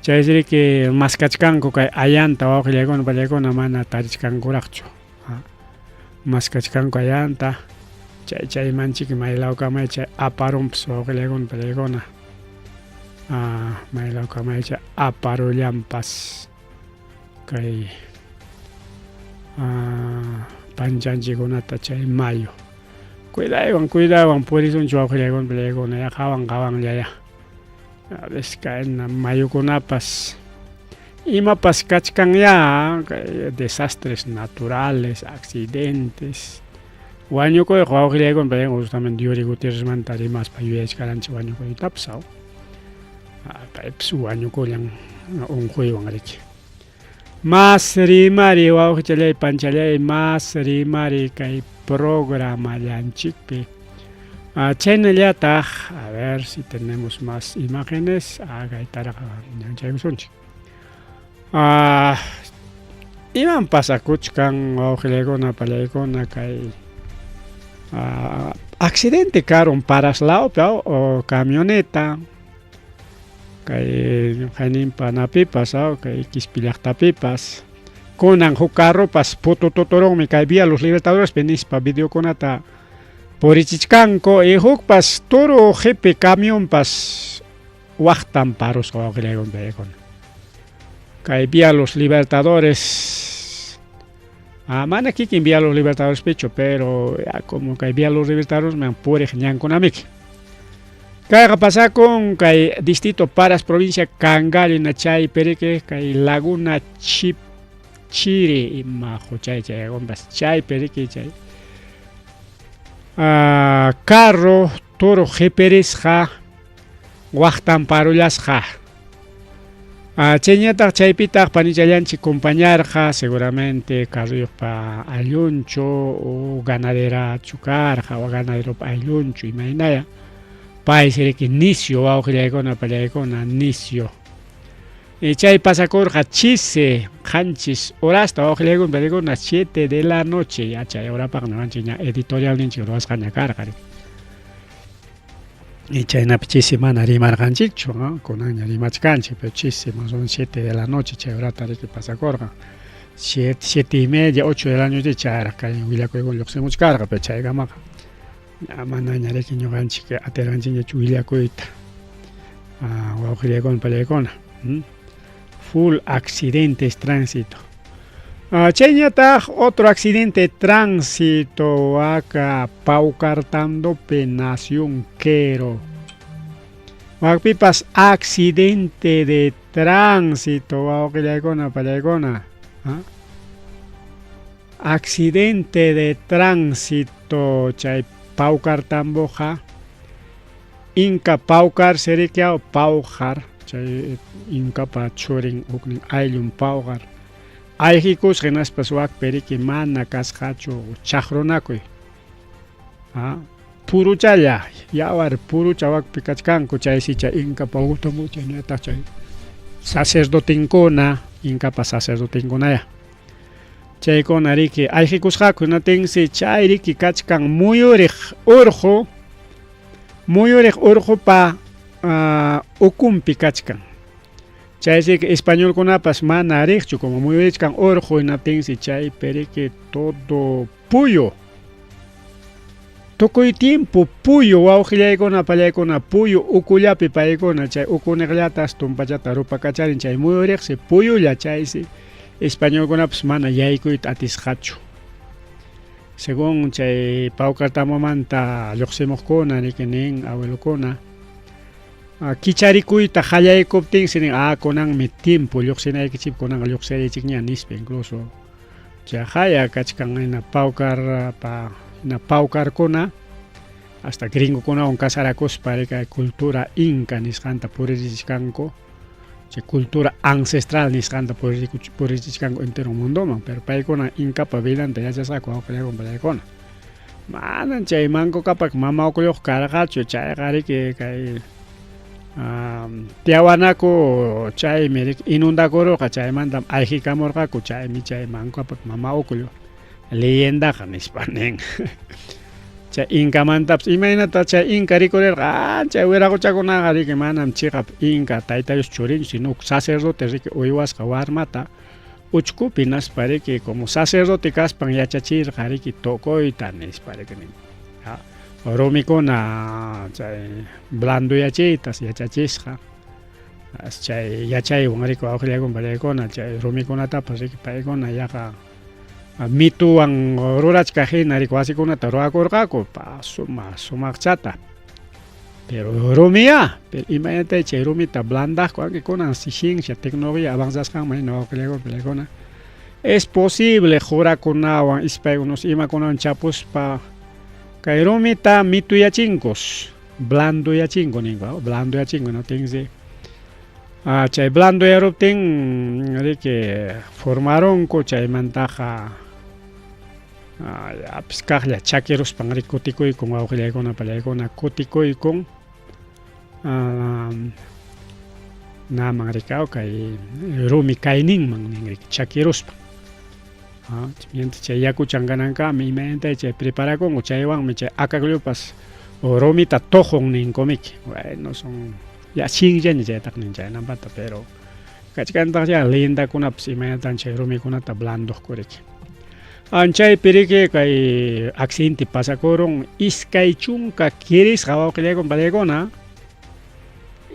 Chaysi riki maskachkanku kay ayanta wawqillaykuna pallaykuna mana tarichkankuraqchu. Maskachkanku ayanta chay chaymanchiki maylawkamay chay aparunpas wawqillaykuna pallaykuna. Maylawkamay chay aparullanpas. Kay panchanchikunata chay mayu. Cuidaywan, cuidaywan purisunchik wawqillaykuna pallaykuna ya qawan qawanllaya. A veces kayna mayukunapas imapas kachkanyá kay desastres naturales, accidentes. Wañukuyqa wawqillaykuna pallaykuna justamente Yuri Gutierrezmanta rimaspa yuyachkaranchik wañukuytapas aw. Paypas wañukullan unquywan riki. Mas rimari wawqichallay panchallay mas rimari kay programallanchikpi. Chaynallataq, a ver si tenemos más imágenes, kaytaraq ñanchaykusunchik. Iman pasakuchkan wawqillaykuna pallaykuna kay accidente karun Paraslawpi o camioneta kay qayninpa napipas kay Quispi llaqtapipas kunan huk carropas putututurunmi kay Vía Los Libertadores nispa videokunata purichichkanku y hukpas turu qipi camionpas waqtan parusqa wawqillaykuna pallaykuna. Kay Vía Los Libertadores mana kikin Vía Los Libertadores pichu, pero ya como kay Vía Los Libertadores man puriq ñankunamiki. Kayqa pasakun kay distrito Paras provincia Cangalli chay perique kay Laguna Chip Chiri ima huchay chayagumpas chay perique chay carro toro qipirisqa waqtan parullasqa. Chayñataq chaypitaq panichallanchik compañarqa seguramente carroyuqpa ayllunchu o ganaderachu karqa o ganaderopa ayllunchu imaynaya. Paysi riki nisyu wawqillaykuna pallaykuna nisyu. Y chay pasakurqa chisi qanchis horasta wawqillaykuna pallaykuna 7 de la noche ya chay horapaq ñuqanchik ña editorialninchik ruwasqaña karqa riki. Y chaynapi chisi mana rimarqanchikchu, ¿no? Kunanña rimachkanchik, pero chisi más o menos 7 de la noche chay horata riki pasakurqa. 7, 7 y media, 8 de la noche chayraq kay willakuykuna lluqsimuchkarqa, pero chaykamaqa ña manaña riki ñuqanchik atirqanchikñachu willakuyta. Wawqillaykuna pallaykuna. Full accidentes tránsito. Chayñataq otro accidente de tránsito acá Paucartandope Nación Quero. Wakpipas accidente de tránsito wawqillaykuna pallaykuna. Accidente de tránsito chay Paucartamboja Inka Paucar serikiaw Paujar chay Inkapa churin huknin ayllun Paujar ayqikusqa hinaspas wakpi riki mana kasqachu chaqrunakuy. Puruchalla yawar purucha wakpi kachkanku chaysi chay Inka Paucartambo chaynataq chay sacerdotinkuna Inkapa sacerdotinkunaya. Chaykuna riki ayqikusqaku hinatinsi chay riki kachkan muyuriq urqu muyuriq urqupa ukunpi kachkan. Chaysi españolkunapas mana riqchu como muyurichkan urqu hinaptinsi chaypi riki todo puyu. Tukuy tiempo puyu wawqillaykuna pallaykuna puyu ukullapi paykuna chay ukuniqllatas tumpachata rupakacharin chay muyuriqsi puyulla chaysi españolkunapas mana yaykuyta atisqachu. Según chay Paucartamomanta lluqsimuqkuna riki nin abuelokuna. Kicharikuyta qallaykuptinsi nin, ah, kunanmi tiempo lluqsinaykichik, kunanqa lluqsiraychikña nispa incluso. Chayqaya kachkan hina pawkar pa hina pawkarkuna hasta gringokunawan casarakuspa rikay cultura inca nisqanta puririchichkanku. Chay cultura ancestral nisqanta puririchichkanku entero mundoman, pero paykuna incapa vidanta yachasqaku wawqillakuna pallaykuna. Manan chay Manco Cápac mama ukulluq karqachu, chayqa riki kay Tiahuanaco chaymi riki inundakururqa, chaymantam ayqikamurqaku, chaymi chay Manco Cápac mama ukullu leyendaqa nispa nin. Chay inkamantapas imaynata chay inka rikurirqa, chay wiraquchakunaqa riki manam chiqap inka tayta Dios churinchu, sino sacerdote riki uywasqa warmata uchkupi naspa riki como sacerdote kaspan yachachirqa riki tukuyta nispa riki nin. Rumikuna chay blanduyachiytas yachachisqa. Chay yachaywan riki wawqillakuna pallaykuna chay rumikunatapas riki paykuna yaqa mituwan rurachkaq hina riki wasikunata ruwakurqaku pa sumaq sumaqchata. Pero rumiyá, pero imaynatay chay rumita blandaqku aunque kunan ciencia, tecnología avanzasqanman hina wawqillakuna pallaykuna es posible qurakunawan ispaykunas imakunawan chapuspa kay rumita mituyachinkus, blanduyachinku ninku, blanduyachinku no tinsi chay blanduyaruptin riki formarunku chaymantaqa apis kaqlla chakiruspan riki kutikuykun wawqillaykuna pallaykuna kutikuykun naman rikaw kay rumi kayninman nin riki chakiruspan. Mientras chay yakuchan kanankama imaynatay chay preparakunku chaywanmi chay akakllupas rumita tuqun ninkumiki. Bueno, son ya chinllaña chaytaqa nin chaynampata, pero kachkantaq ya leyendakunapas imaynatan chay rumikunata blanduqku riki. Chaypi riki kay accidente pasakurun 20 kirisqa wawqillaykuna pallaykuna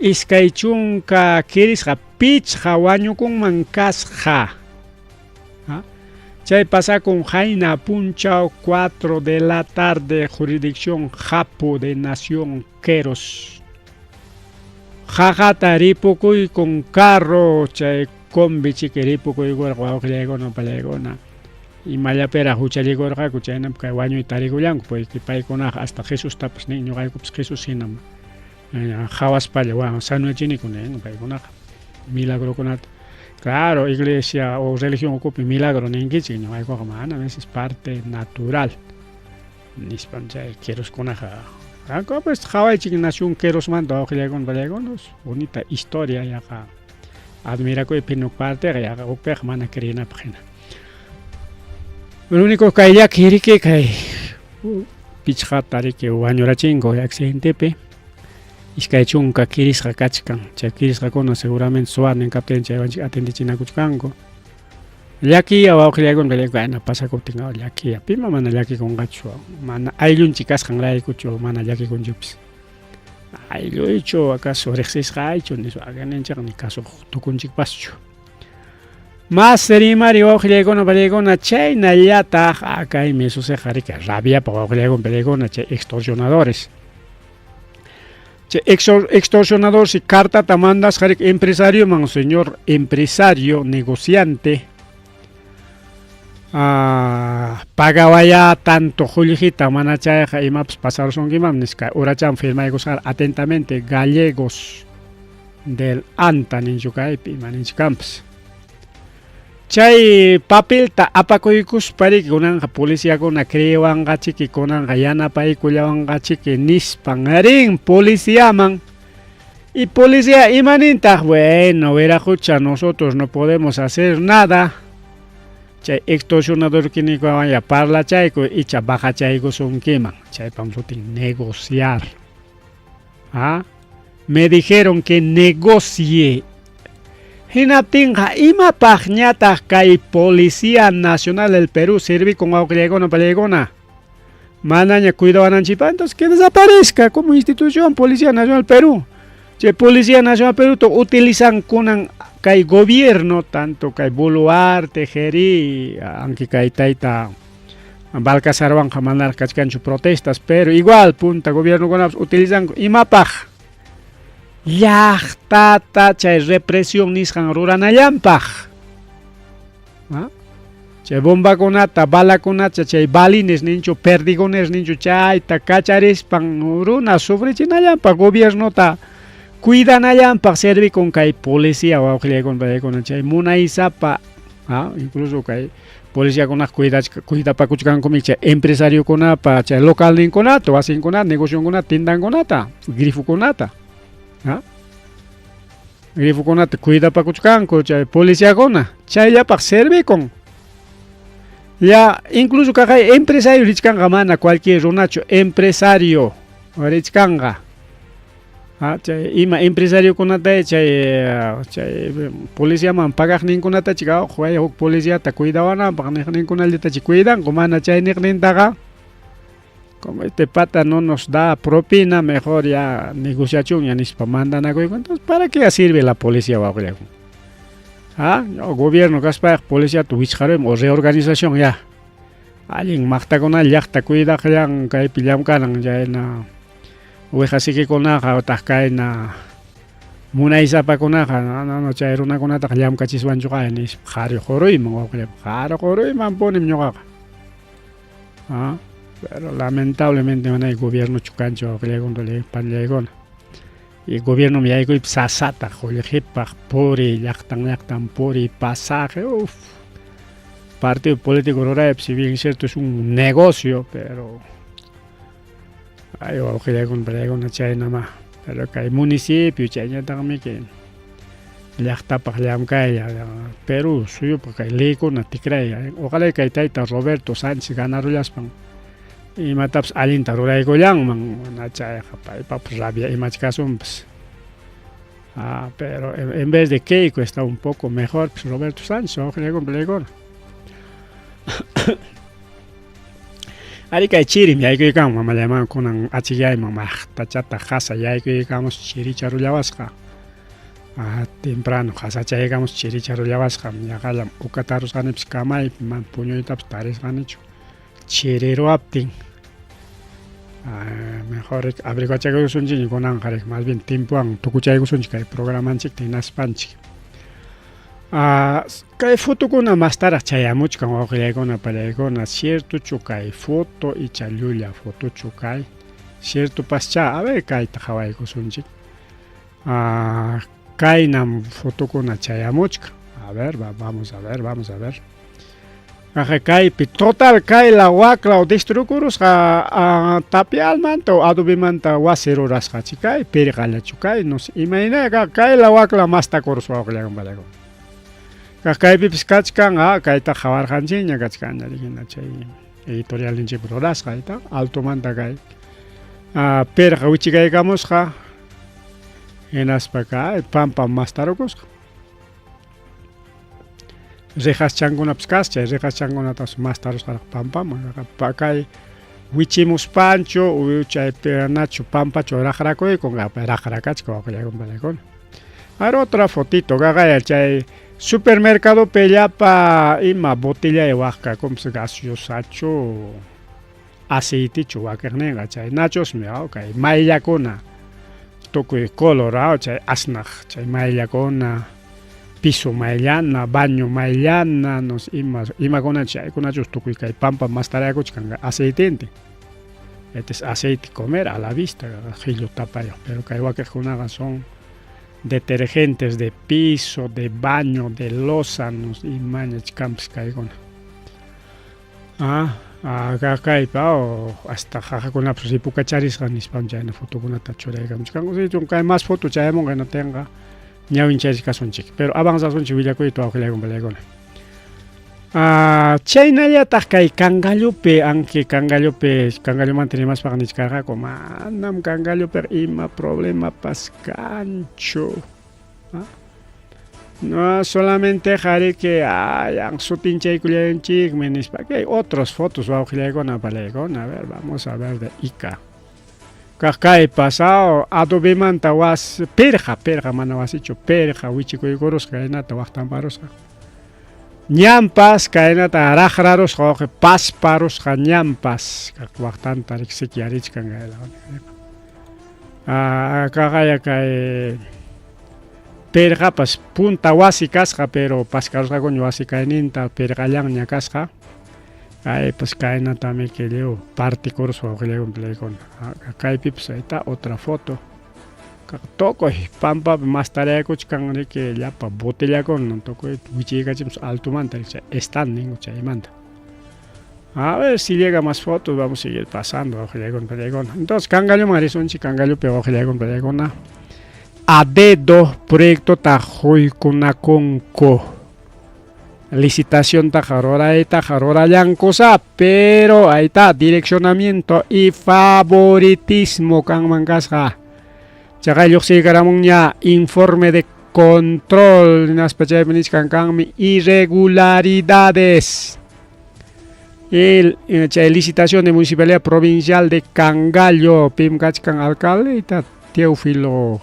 20 kirisqa 5 wañukunman kasqa. Chay pasakun qayna punchaw 4 de la tarde jurisdicción Japu de Nación Queros. Jajata ripukuykun carro chay combi chiki ripukuykurqa wawqillaykuna pallaykuna. Imallapiraq huchallikurqaku chaynam kay wañuyta tarikullanku porque paykunaqa hasta Jesustapas nin ñuqaykupas Jesús hinam qhawaspalla wa sanoyachiniku nin paykunaqa milagrokunata. Claro, iglesia o religión ukupi milagro ninkichik ñuqaykuqa manam, esa es parte natural. Nispan chay queroskunaqa pues qhawaychik nación querosmanta wawqillaykuna pallaykuna bonita historia yaqa admirakuypi nuk parteqa yaqa hukpiqa mana creenapaq hina. Lo único kay llaki riki kay 5ta riki wañurachinku accidentepi 20 kirisqa kachkan chay kirisqakuna seguramente suwarnin kaptin chaywanchik atendichinakuchkanku. Llakiya wawqillaykuna pallaykuna pasakuptin llakiya pima mana llakikunqachu mana ayllunchik kasqanraykuchu mana llakikunchikpis. Aylluychu acaso riqsisqaychu nispa ninchik ni kasuq tukunchikpaschu. Mas rimari wawqillaykuna pallaykuna chaynallataq kaymi suceqa riki rabiapaq wawqillaykuna pallaykuna chay extorsionadores. Chay extorsionador si cartata mandasqa riki empresarioman, señor empresario, negociante, pagawaya tanto qullqita mana chayqa imapas pasarusunkiman nisqa urachan firmaykusqa atentamente gallegos del Anta ninchu kaypi ima ninchu kanpas. Chay papelta apakuykuspa riki kunanqa policiakuna creewanqachiki kunanqa yanapaykullawanqachiki nispan rin policiaman. Y policía imanintaq, bueno, wiraqucha nosotros no podemos hacer nada. Chay extorsionador kinikuwan ya parlachayku icha bajachaykusunkiman. Chaypam sutin negociar. Me dijeron que negocie. Hinaptinqa imapaqñataq kay Policía Nacional del Perú sirvikun wawqillaykuna pallaykuna. Manaña cuidawananchikpaq, entonces que desaparezca como institución Policía Nacional del Perú. Chay Policía Nacional del Perú utilizan kunan kay gobierno, tanto kay Boluarte, Jerí, aunque kay tayta Balcazarwanqa manaraq kachkanchu protestas, pero igual punta gobierno utilizan imapaq. Llaqtata chay represión nisqan ruranallanpaq. Chay bombakunata, balakunata, chay balines ninchu, perdigones ninchu, chayta kacharispan runa sufrichinallanpaq, gobiernota cuidanallanpaq servikun kay policía wawqillaykuna paykuna chay munaysapa, incluso kay policiakunaq cuidapakuchkankumi chay empresariokunapa chay localninkunata, wasinkunata, negocionkunata, tiendankunata, grifokunata. Grifokunata cuidapakuchkanku chay policiakuna, chayllapaq servikun. Ya incluso kaqay empresario richkanqa mana cualquier runachu, empresario richkanqa. Chay ima empresariokunata chay chay policiaman pagaqninkunata chika huk policiata cuidawananpaq niqninkunallatachi cuidanku, mana chay niqnintaqa como este pata no nos da propina, mejor ya negociación nispa mandanakuyku. Entonces, ¿para qué sirve la policía wawqillayku? No, gobierno kaspayqa policiata wichqaruyman o reorganización ya. Allin maqtakuna llaqta cuidaqllan kaypi llamkanan chayna uwiqasikikunaqa utaq kayna munaysapakunaqa no, no, chay runakunataqa llamkachiswanchuqa nispa qarquruyman wawqillayku, qarquruymanpunim ñuqaqa. Pero lamentablemente manay gobiernochu kanchu wawqillaykuna panillaykuna. Y gobierno yaykuypi sasata qullqipaq puriy llaqtan llaqtan puriy pasaje, uf. Partido político ruraypi si bien cierto es un negocio, pero ay wawqillaykuna panillaykuna chaynama. Pero kay municipio chayñataqmiki llaqtapaq llamkaylla Perú suyupaq kay leykuna tikray. Ojalá kay tayta Roberto Sánchez ganarullaspan imatapas allinta ruraykullanman, mana chayqa paypapas rabia imachkasunpas. Pero en vez de Keiko está un poco mejor pues Roberto Sánchez, wawqillaykuna panillaykuna. Ari kay chirim yaykuykamun mamallayman kunan achikyayman maqtachata qasa yaykuykamus chiricharullawasqa. Temprano qasachaykamus chiricharullawasqa yaqallam ukatarusqanipas kamaypi mana puñuytapas tarisqanichu chiriruwaptin. Mejor abriguachaykusunchikña kunanqa riki más bien tiempowan tukuchaykusunchik kay programanchikta hinaspanchik. Kay fotokuna mastaraq chayamuchkan wawqillaykuna pallaykuna, ciertochu kay foto icha llulla fotochu kay? Ciertopaschá, a ver kayta qhawaykusunchik. Kaynam fotokuna chayamuchkan. A ver, vamos a ver, vamos a ver. Aja kaypi total kayla waklaw destrukurusqa tapialmanta o adobemanta wasi rurasqa kay pirqallachu kay no sé imayna kayla wakla mastakurusqa wawqillaykuna pallaykuna. Kaq kaypipis kachkan kayta qhawarqanchikña kachkanña rikina chay editorialninchikpi rurasqa ayta altomanta kay pirqa wichikaykamusqa hinaspa kay pampa mastarukusqa. Rejaschankunapas kasqa, chay rejaschankunatapas mastarusqaraq pampaman. Kay wichimuspanchu chay nachu pampachu raqrakuykun, raqrakachka wawqillaykuna pallaykuna. A ver, otra fotito, qaqaya chay supermercadopi llapa ima botellay waqkakunpas gaseosachu aceitechu wakiqninqa chay nachosmi kay mayllakuna tukuy color chay asnaq chay mayllakuna piso mayllana, baño mayllana, no sé, ima imakuna chaykunachus tukuy kay pampa mastarakuchkan aceitente. Este es aceite comer a la vista, qhillu tapayuq, pero kay wakiqkunaqa son detergentes de piso, de baño, de loza, no sé, imañach kanpas kaykuna. Kaypa hasta qaqakunapas ripukacharisqa nispam chayna fotokunata churaykamuchkanku. Sichum kay más foto chayamunqa hinaptinqa ñawinchariskasunchik. Pero avanzasunchik willakuyta wawqillaykuna pallaykuna. Chaynallataq kay Cangallopi, aunque Cangallopi, Cangallomanta rimaspaqa nichkarqaku manam Cangallopiqa ima problemapas kanchu. No solamente riki ayan sutinchaykullanchikmi nispa. Hay otras fotos wawqillaykuna pallaykuna. A ver, vamos a ver de Ica. Kaq kay pasao adobemanta was pirqa, pirqa mana wasichu, pirqa wichikuykurusqa kaynata waqtamparusqa. Ñanpas kaynata raqrarusqa wawqi pasparusqa ñanpas kaq waqtanta riksikyarichkan. Kaqaya kay perqapas punta wasi kasqa, pero paskarusqakuña wasi kayninta perqallanña kasqa. Kaypas kaynatami que lliw partikurusqa wawqillaykuna palaykuna. Kaypipas ahí está otra foto. Tukuy pampapi mastaraykuchkan riki llapa botellakuna tukuy wichiykachimus altomanta chay stand ninku chaymanta. A ver si llega más fotos, vamos a seguir pasando, wawqillaykuna palaykuna. Entonces, Cangalloman risunchik, Cangallopi wawqillaykuna palaykuna. A dedo proyectota quykunakunku. Licitaciontaqa ruraytaqa rurallankusa, pero ahí está, direccionamiento y favoritismo kanman kasqa. Chaqay lluqsiykaramunña informe de control hinaspa chaypi nichkan kanmi irregularidades. El chay licitación de Municipalidad Provincial de Cangallo, pim kachkan alcalde, está Teófilo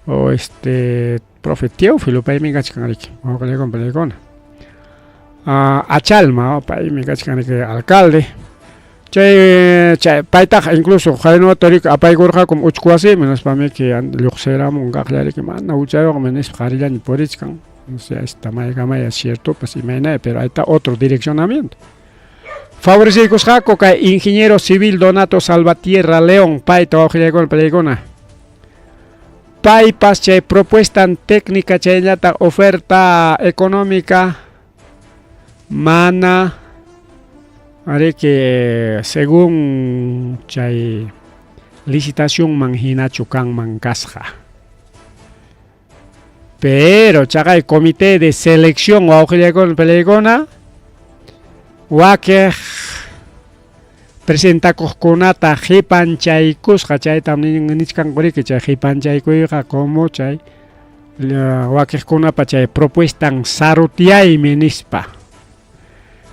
o este profe Teófilo paymi kachkan riki, wawqillaykuna palaykuna. Achalma paymi kachkan riki alcalde. Chay chay paytaqa incluso qaynuwata riki apaykurqakum uchku wasiman nispamiki lluqsiramun kaqlla riki mana huchayuqmi nispa qarillaña purichkan. O sea, esta maykamaya ciertopas imaynaya, pero ahí está otro direccionamiento. Favoreciykusqaku kay ingeniero civil Donato Salvatierra León, payta wawqillaykuna palaykuna. Paypas chay propuesta técnica chaynallataq oferta económica mana riki según chay licitacionman hinachu kanman kasqa. Pero chaqay comité de selección wawqillaykuna palaykuna wakiq presentakuqkunata qipanchaykusqa, chaytam nichkanku riki chay qipanchaykuyqa como chay wakiqkunapa chay propuestan sarutyaymi nispa.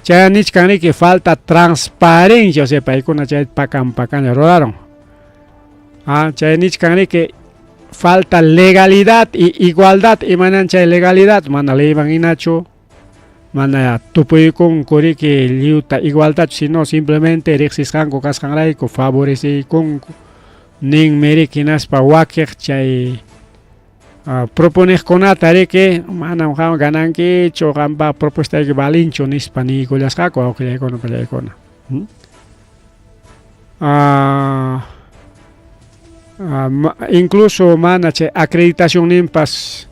Chay nichkan riki falta transparencia, o sea, paykuna chay pakan pakanlla ruraron. Chay nichkan riki falta legalidad y igualdad, imanan chay legalidad, mana leyman hinachu, mana tupuykunku riki lliwta igualdad, sino simplemente riqsisqanku kasqanrayku favoreceykunku ninmi riki hinaspa wakiq chay proponejkunata riki manam qam ganankichu, qampa propuestayki valinchu nispa niykullasqaku wawqillaykuna pallaykuna. Incluso mana chay acreditacionninpas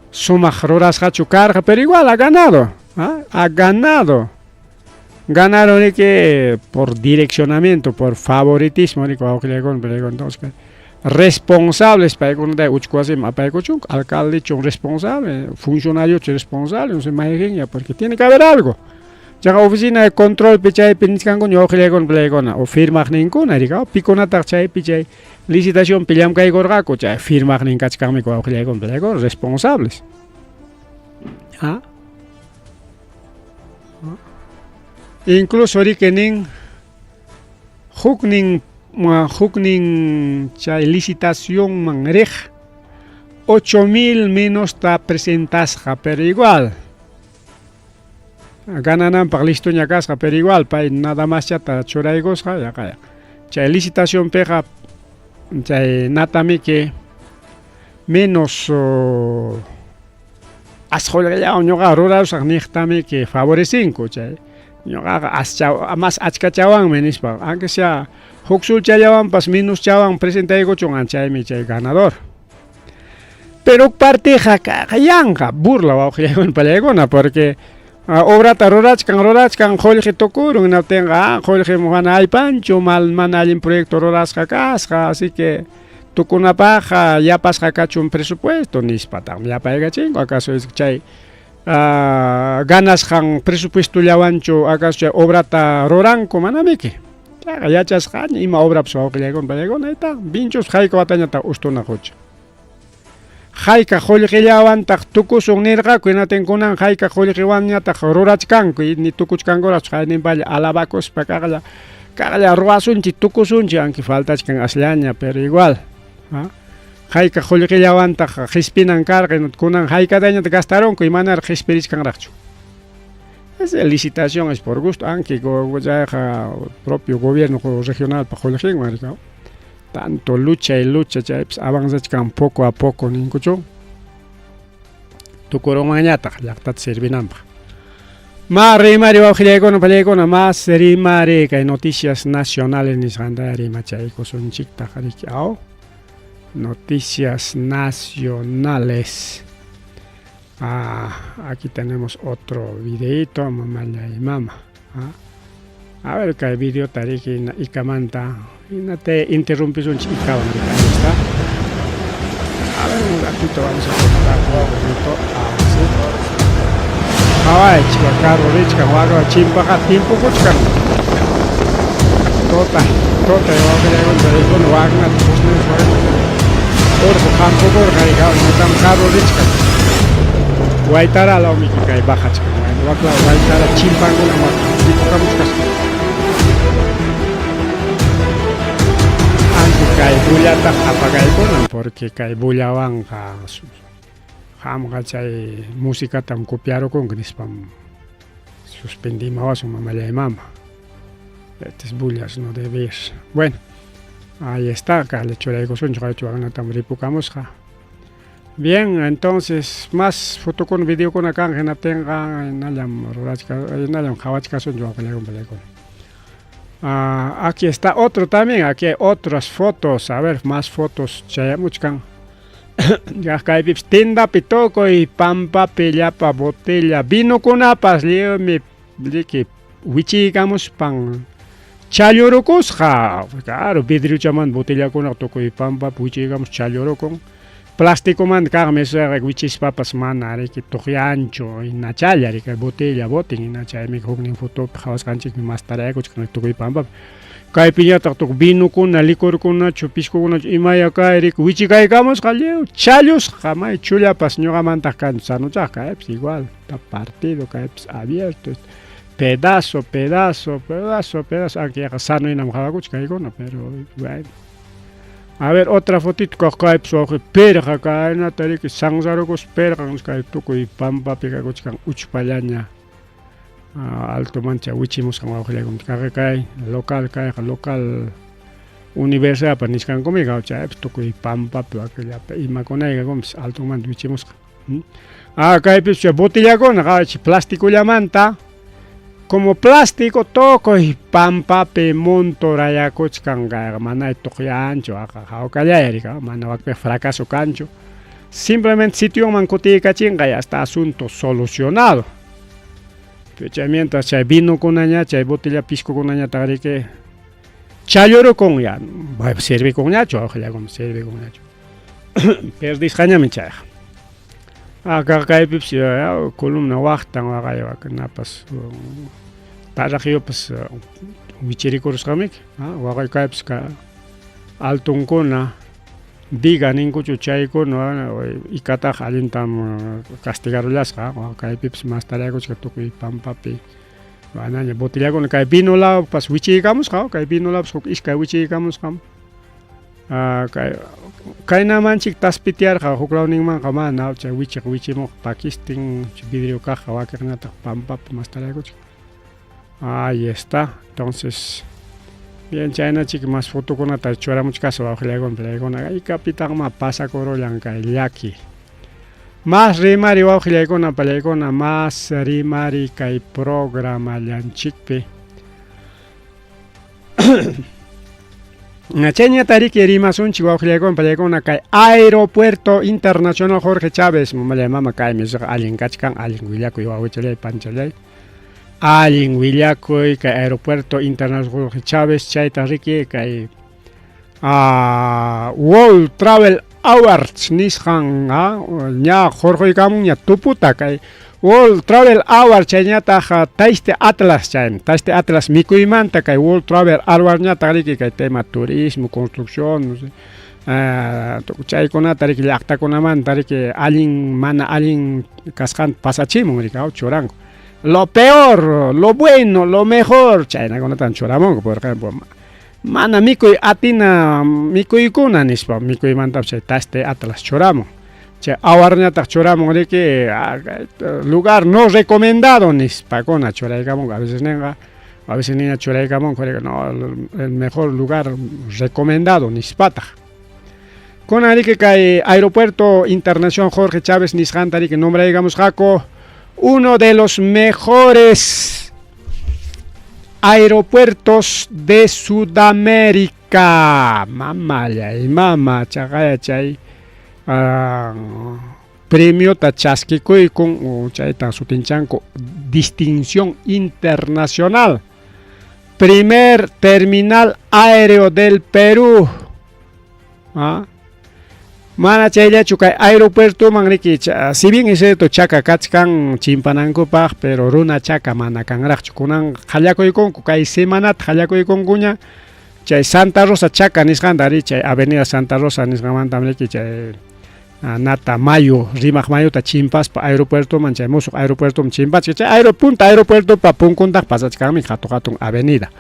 sumaq rurasqachu karqa, pero igual ha ganado, ha ganado. Ganaron riki por direccionamiento, por favoritismo riki wawqillaykuna pallaykuna. Entonces, responsables paykunata uchku wasiman apaykuchunku, alcaldechu responsable, funcionariochu responsable, no sé mayqinña, porque tiene que haber algo. Chaqa oficina de control pi chaypi nichkankuña wawqillaykuna palaykuna, o firmaqninkuna riki, pikunataq chaypi chay licitacionpi llamkaykurqaku, chay firmaqnin kachkanmi wawqillaykuna palaykuna, responsables. Incluso riki nin huknin chay licitacionman riq 8000 menos ta presentasqa, pero igual ganananpaq listoña kasqa, pero igual pay nada más chata churaykusqa yaqaya. Chay licitacionpiqa chay natamiki menos asqullallawan ñuqa rurarusaq niqtamiki favorecinku chay ñuqaqa ascha más achkachawanmi nispa, aunque sea huk sulchallawanpas menos chawan presentaykuchun, chaymi chay ganador. Pero partija kaqa yanqa burla wawqillaykuna pallaykuna, porque obrata rurachkan rurachkan qullqi tukurun, hinaptinqa qullqi mana aypanchu, mal mana allin proyecto rurasqa kasqa, así que tukunapaqqa yapasqa kachun presupuesto nispataq yapaykachinku, acaso es chay ganasqan presupuestollawanchu acaso chay obrata ruranku, manamiki. Chayqa yachasqaña ima obrapas wawqillaykuna pallaykuna, ahí está, vinchus hayka watañataq ustuna qucha. Hayka qullqillawantaq tukusun nirqaku, hinatin kunan hayka qullqiwanñataq rurachkanku, ni tukuchkankuraqchu hayninpalla alabakuspa kaqlla kaqlla ruwasunchik tukusunchik, aunque faltachkan asllaña, pero igual. Hayka qullqillawantaq qispinan karqa, kunan haykatañataq gastarunku, imanaraq qispirichkanraqchu. Esa licitación es por gusto, aunque chayqa propio gobierno regional pa qullqinwan rika. Tanto lucha y lucha chaypis avanzachkan poco a poco ninkuchu. Tukurunmanñataq llaqtata servinanpaq. Ma rimari wawqillaykuna pallaykuna mas rimari kay noticias nacionales nisqanta rimachaykusunchiktaq riki aw. Noticias nacionales. Ah, aquí tenemos otro videito, mamalla y mama. Ah. A ver, kay videota riki ikamanta hinate interrumpisunchik ikawan riki ahí está. A ver, un ratito vamos a cortar un poquito. Así. Qhawaychik, carro richkan, waka chimpaqa timpukuchkan. Tota, tota wawqillaykuna rikuna wakunata husnayuq urqu hampukurqa riki, imatam carro richkan. Waytara lawmiki kay bajachkan, waklaw waytara chimpankuna ripukamuchkasqa. Anku kay bullataq apakaykunan porque kay bullawanqa qamqa chay musikatam copiarukunki nispam suspendimawasun mamallay mama. Estas bullas no debe ir. Bueno, ahí está, kaqlla churaykusunchik waychuwakunatam ripukamusqa. Bien, entonces más fotokuna videokuna kan hinaptinqa hinallam rurachka hinallam qhawachkasunchik wawqillaykuna pallaykuna. Ah, aquí está otro también, aquí hay otras fotos, a ver, más fotos chayamuchkan. Kaypipas tiendapi tukuy pampapi llapa botella vinokunapas lliwmi riki wichiykamuspan challurukusqa. Claro, vidriochamanta botellakuna tukuy pampapi wichiykamus challurukun. Plasticomanta kaqmi wichispapas mana riki tuqyanchu hinachalla riki botella botin hina chaymi huknin fotopi qhawasqanchikmi mastaraykuchkan tukuy pampapi. Kaypiñataq tukuy vinokuna, licorkunachu, piscokunachu imaya kay riki wichikaykamusqa lliw challusqa may chullapas ñuqamantaq kan sanuchaq kaypis igual está partido kaypis abierto pedazo, pedazo, pedazo, pedazo aunque yaqa sano hinam qhawakuchkan kaykuna pero bueno. A ver, otra fotito kaq kaypis wawqi pirqa kaynata riki sansarukus pirqan kay tukuy pampapi kakuchkan uchpallaña altomancha wichimusqan wawqillaykuna kaqi kay local kayqa local universidadpa nisqankumi chaypis tukuy pampapi wakillapi imakunaykakumpis altomanta wichimusqa. Ah, kaypis chay botellakuna qawachik plasticollamanta como plástico tukuy pampapi montorayakuchkan kayqa mana tuqyanchu aqa hawkallay riki mana wakpiqa fracaso kanchu simplemente sitionman kutiykachinqa ya está asunto solucionado. Pero chay mientras chay vinokunaña chay botella piscokunañataq riki challurukun ya servikunñachu wawqillaykuna servikunñachu perdisqañami chayqa. Aka kaypipas columna waqtan waqay wakunapas taraqyupas wichirikurusqamiki waqay kaypas altonkuna diga ninkuchu chaykuna ikataqa allintam castigarullasqa kaypipas mastaraykuchka tukuy pampapi manaña botellakuna kay vino lawpas wichiykamusqa kay vino lawpas huk iskay wichiykamusqam. Kay kaynamanchik taspitiarqa huk lawninmanqa mana chay wichiq wichimuq pakistin vidrio kaqqa wakiqñataq pampapi mastaraykuchkan. Ahí está. Entonces, bien chaynachik más fotokunata churamuchkasqa wawqillaykuna pallaykuna ikapitaqma pasakurullan kay llaki. Más rimari wawqillaykuna pallaykuna más rimari kay programallanchikpi. Chayñata riki rimasunchik wawqillaykuna pallaykuna kay Aeropuerto Internacional Jorge Chávez mamallay mama kaymi allin kachkan allin willakuy wawichalay panchallay allin willakuy kay Aeropuerto Internacional Jorge Chávez chayta riki kay World Travel Awards nisqan ña hurquykamunña tuputa kay World Travel Awards chayñataq Taste Atlas chaymi Taste Atlas mikuymanta kay World Travel Awards ñataq riki kay tema turismo, construcción, no sé, chaykunata riki llaqtakunamanta riki allin mana allin kasqanta pasachimun riki churanku. Lo peor, lo bueno, lo mejor chaynakunatan churamunku, por ejemplo, mana mikuy atina mikuykuna nispa mikuymantapas chay Taste Atlas churamun. Chay awarñataq churamun riki lugar no recomendado nispakuna churaykamunku a veces ninqa A veces niña churaykamunku, no, el mejor lugar recomendado nispataq. Kunan riki kay Aeropuerto Internacional Jorge Chávez nisqanta riki nombraykamusqaku uno de los mejores aeropuertos de Sudamérica. Mamallay, mama, chaqaya chay premiota chaskikuykun, chayta sutinchanku distinción internacional. Primer terminal aéreo del Perú. ¿Ah? Mana chayllachu kay aeropuertoman riki, si bien es cierto chaka kachkan chimpanankupaq, pero runa chaka mana kanraqchu. Kunan qallakuykunku kay semanata qallakuykunkuña chay Santa Rosa chaka nisqanta ri, chay Avenida Santa Rosa nisqanmantam riki chay nata mayu Rimaq mayuta chimpaspa aeropuertoman, chay musuq aeropuertoman chimpachka. Chay punta aeropuertopa punkuntaq pasachkanmi hatun hatun avenida.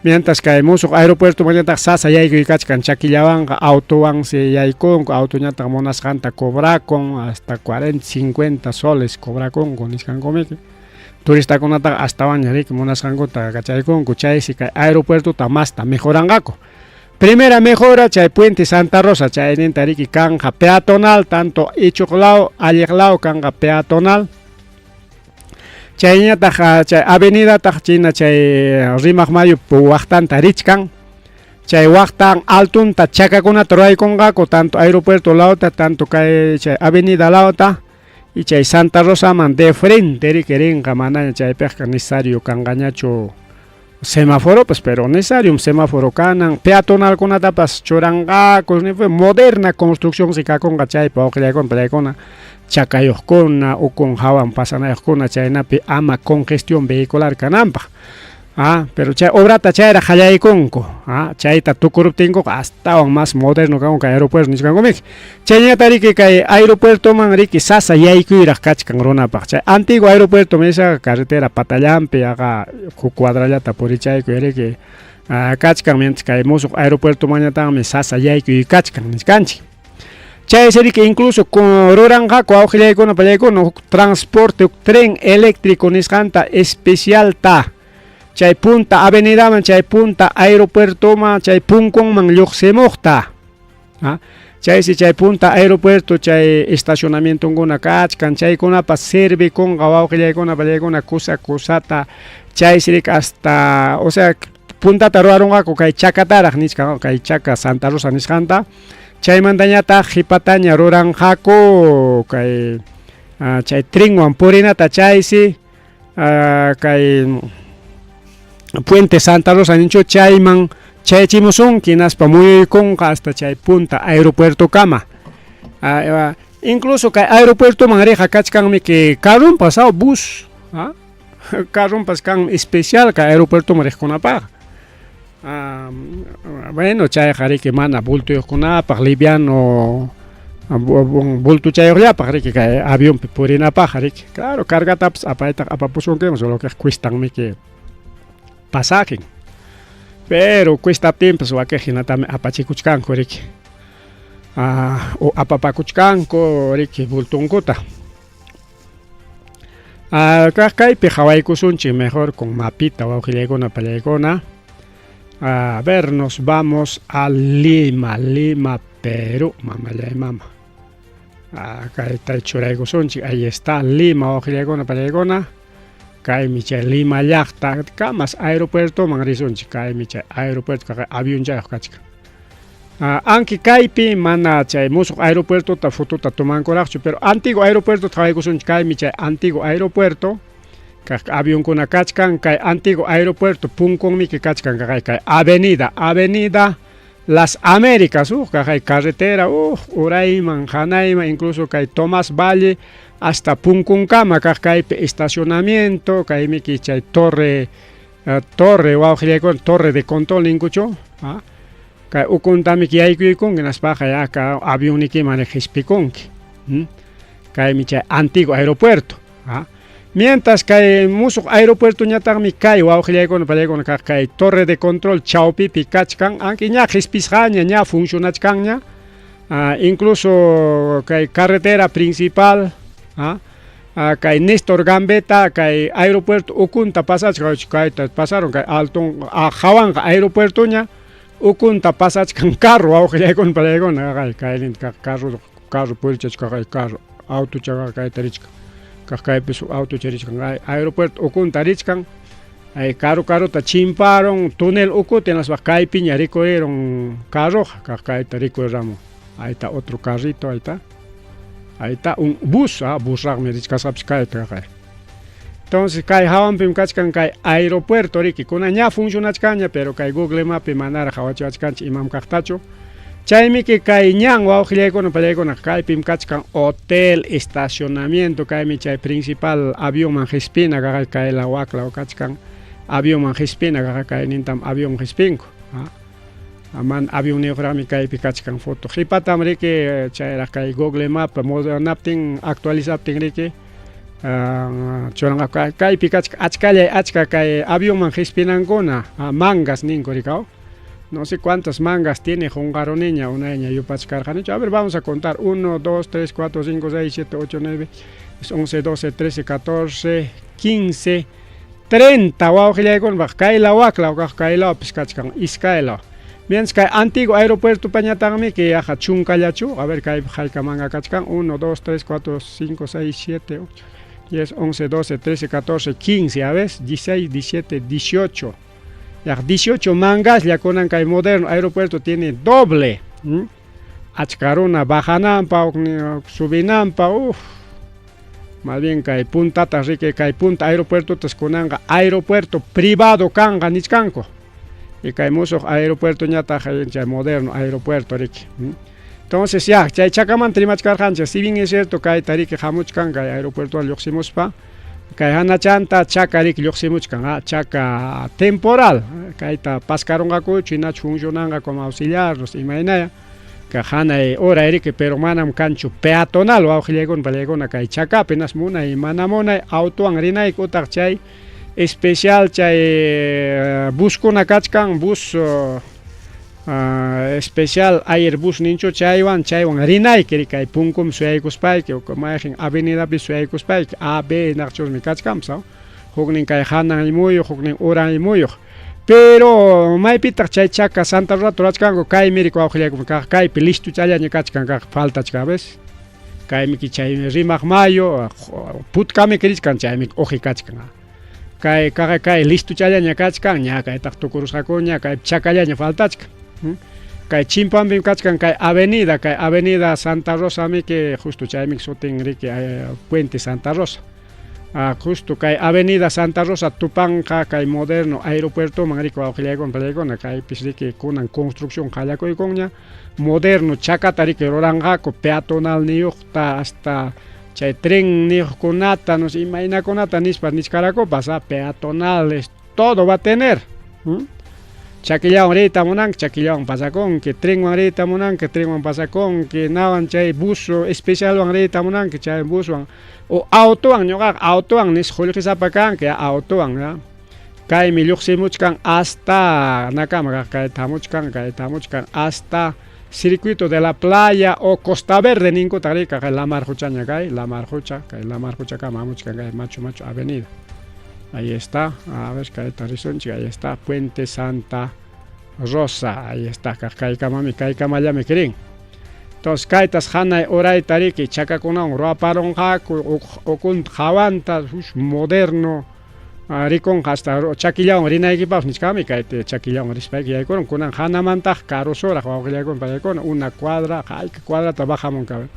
Mientras kay musuq aeropuertomanñataq sasa yaykuy kachkan chakillawanqa, autowansi yaykunku, autoñataq munasqanta cobrakun, hasta 40, 50 soles cobrakunku nisqankumiki. Turistakunataqa astawanña riki munasqankuta kachaykunku. Chaysi kay aeropuertota masta mejoranqaku. Primera mejora, chay puente Santa Rosa, chayninta riki kanja peatonal, tanto ichuq law, alliq law kanqa peatonal. Chayñataq chay avenidataq china chay Rimaq mayu waqtanta richkan. Chay waqtan altunta chakakunata ruraykunqaku, tanto aeropuerto lawta, tanto kay chay avenida lawta, y chay Santa Rosaman de frente riki rinqa, manaña chaypiqqa necesario kanqañachu semáforo, pues, pero necesario un semáforo kanan, peatonalkunatapas churanqaku, moderna construcción si kakunqa chaypa wawqillaykuna pallaykuna, chakayuqkuna, ukun hawan pasanayuqkuna, chaynapi ama congestión vehicular kananpaq. Pero chay obrata chayraq qallaykunku, chayta tukuruptinkuqa astawan más moderno kanku kay aeropuerto nisqankumiki. Chayñata riki kay aeropuertoman riki sasa yaykuyraq kachkan runapaq. Chay antiguo aeropuerto misqa carretera patallanpi yaqa huk cuadrallata purichaykuy riki kachkan, mientras kay musuq aeropuertomanñataqmi sasa yaykuy kachkan nisqanchik. Chaysi riki incluso ruranqaku wawqillaykuna pallaykuna huk transporte, huk tren eléctrico nisqanta especialta chay punta avenidaman, chay punta aeropuertoman, chay punkunman lluqsimuqta. Chaysi chay punta aeropuerto chay estacionamientonkuna kachkan, chaykunapas servikunqa wawqillaykuna pallaykuna kusa kusata. Chaysi riki hasta, o sea, puntata rurarunqaku kay chakataraq nichkan, kay chaka Santa Rosa nisqanta. Chaymantañataq qhipataña ruranqaku kay chay trenwan purinata, chaysi kay Puente Santa Rosa ninchu chayman chayachimusunki, hinaspa muyuykunqa hasta chay punta aeropuertokama. Incluso kay aeropuertoman riqa kachkanmi que carrumpas, bus, carrumpas kan especial kay aeropuertoman riqkunapaq. Bueno, chayqa riki mana bultuyuqkunapaq, liviano bultuchayuqllapaq riki kay avionpi purinapaq riki. Claro, cargatapas apaytaqa apapusunkiman, solo que cuestan miki pasajen. Pero cuestaptinpas wakiq hinatami apachikuchkanku riki. O apapakuchkanku riki bultunkuta. Kaq kaypi qhawaykusunchik mejor con mapita wawqillaykuna pallaykuna. A ver, nos vamos a Lima, Lima, Perú, mamallay mama. Kayta churaykusunchik, ahí está Lima, wawqillaykuna pallaykuna. Kaymi chay Lima llaqta, kamas aeropuertoman risunchik, kaymi chay aeropuerto, kaq avión chayuq kachkan. Aunque kaypi mana chay musuq aeropuertota fotota tomankuraqchu, pero antiguo aeropuerto qhawaykusunchik, kaymi chay antiguo aeropuerto, kaq avionkuna kachkan, kay antiguo aeropuerto punkunmiki kachkan kaqay kay avenida, Avenida Las Américas, kaqay carretera, urayman, hanayman, incluso kay Tomás Valle hasta punkunkama kaq kaypi estacionamiento, kaymiki chay torre, torre wawqillaykuna, torre de control ninkuchu, kay ukuntamiki yaykuykunki, hinaspaqa ya ka avionnikiman qispikunki. Kaymi chay antiguo aeropuerto. Mientras kay musuq aeropuertoñataqmi kay wawqillaykuna pallaykuna kaq kay torre de control chawpipi kachkan, aunque ña qhispisqaña, ña funcionachkanña, incluso kay carretera principal. Kay Nestor Gambetta kay aeropuerto ukunta pasachkan kayta pasaron kay alton hawanqa aeropuertoña ukunta pasachkan carro wawqillaykuna palaykuna kay kayninta carro carro purichachka kay carro autochaqa kayta richkan kaq kaypis autocha richkan aeropuerto ukunta richkan ay karu karuta chimparon tunel ukuta hinaspa kaypiña rikurirun carroqa kaq kayta rikuriramun ahí está otro carrito ahí está ahí está un bus ah busraqmi richkasqapas kayta kay entonces kay hawanpim kachkan kay aeropuerto riki kunan ña funcionachkanña pero kay Google Mappi manaraq qawachiwachkanchik imam kaqtachu chaymiki kay ñan wawqillaykuna pallaykuna kaypim kachkan hotel estacionamiento kaymi chay principal avionman qispina kaq kay law wak law kachkan avionman qispina kaq kaynintam avion qispinku man avionniyuqraqmi kaypi kachkan foto qipatam riki chayraq kay Google Map modernaptin actualizaptin riki churanqaku kaypi kachka achkallay achka kay avionman qispinankuna mangas ninku rikaw no sé cuántas mangas tiene qunqaruniña unayña yupachkarqanichu a ver vamos a contar 1 2 3 4 5 6 7 8 9 11 12 13 14 15 30 wawqillaykunapaq kay law wak law kaq kay lawpis kachkan iskay law mientras kay antiguo aeropuerto pañataqmi que yaqa chunkallachu a ver kaypi hayka manga kachkan 1 2 3 4 5 6 7 8 10 11 12 13 14 15 a ver 16 17 18 yaq 18 mangaslla kunan kay moderno aeropuerto tiene doble achka runa bajananpa subinanpa uff más bien kay puntata riki kay punta aeropuertotas kunanqa aeropuerto privado kanqa nichkanku y kay musuq aeropuerto ñataq chay moderno aeropuerto riki entonces ya chay chakamanta rimachkarqanchik si bien es cierto kayta riki hamuchkan kay aeropuertowan lluqsimuspa kay hanachanta chaka riki lluqsimuchkan chaka temporal kayta paskarunqakuchu hinachu funcionanqa como auxiliar no sé imaynaya kay hanay hora riki pero manam kanchu peatonal wawqillaykuna pallaykuna kay chakapi hinas munay mana munay autowan rinayki utaq chay especial chay buskuna kachkan bus especial Airbus ninchu chaywan chaywan rinayki kay punkum suyaykuspayki mayqin avenidapi suyaykuspayki A B naqchusmi kachkanpas huknin kay hanan muyuq huknin uran muyuq pero maypitaq chay chaka Santa Rosa rurachkanku kaymi riki wawqillaykuna kaq kaypi listochallaña kachkan kaq faltachkan a veces kaymiki chay rimaq mayu putkami richkan chaymi uqi kachkan kay kaq kay listochallaña kachkan ña kaytaq tukurusqakuña kay chakallaña faltachkan kay chimpanpim kachkan kay avenida Santa Rosa miki justo chaymi sutin riki Puente Santa Rosa justo kay avenida Santa Rosa tupanqa kay moderno aeropuertoman riki wawqillaykuna pallaykuna kaypis riki kunan construcción qallakuykunña moderno chakata riki ruranqaku peatonal niyuqta hasta chay tren niyuqkunata no sé imaynakunata nispa nichkarakupas peatonales todo va a tener chakillawan riyta munanki chakillawan pasakunki trenwan riyta munanki trenwan pasakunki nawan chay bus especialwan riyta munanki chay buswan o autowan ñuqaqa autowan nisqa qullqisapa kanki autowan kaymi lluqsimuchkan hasta nakama kayta hamuchkan kayta hamuchkan hasta circuito de la playa o Costa Verde ninkutaq rika kay lamar quchaña kay lamar qucha kay lamar quchakama hamuchkan kay Machu Machu avenida ahí está a ver kayta risunchik ahí está Puente Santa Rosa ahí está kaq kaykamami kaykamallami rin entonces kaytas hanay urayta riki chakakunawan ruwaparunqaku ukunta qhawanta moderno rikunqa hasta chakillawan rinaykipaqpas nichkanmi kayta chakillawan rispayki yaykurun kunan hanamantaq karusuraq wawqillaykuna pallaykuna una cuadra hayka cuadrata bajamunqa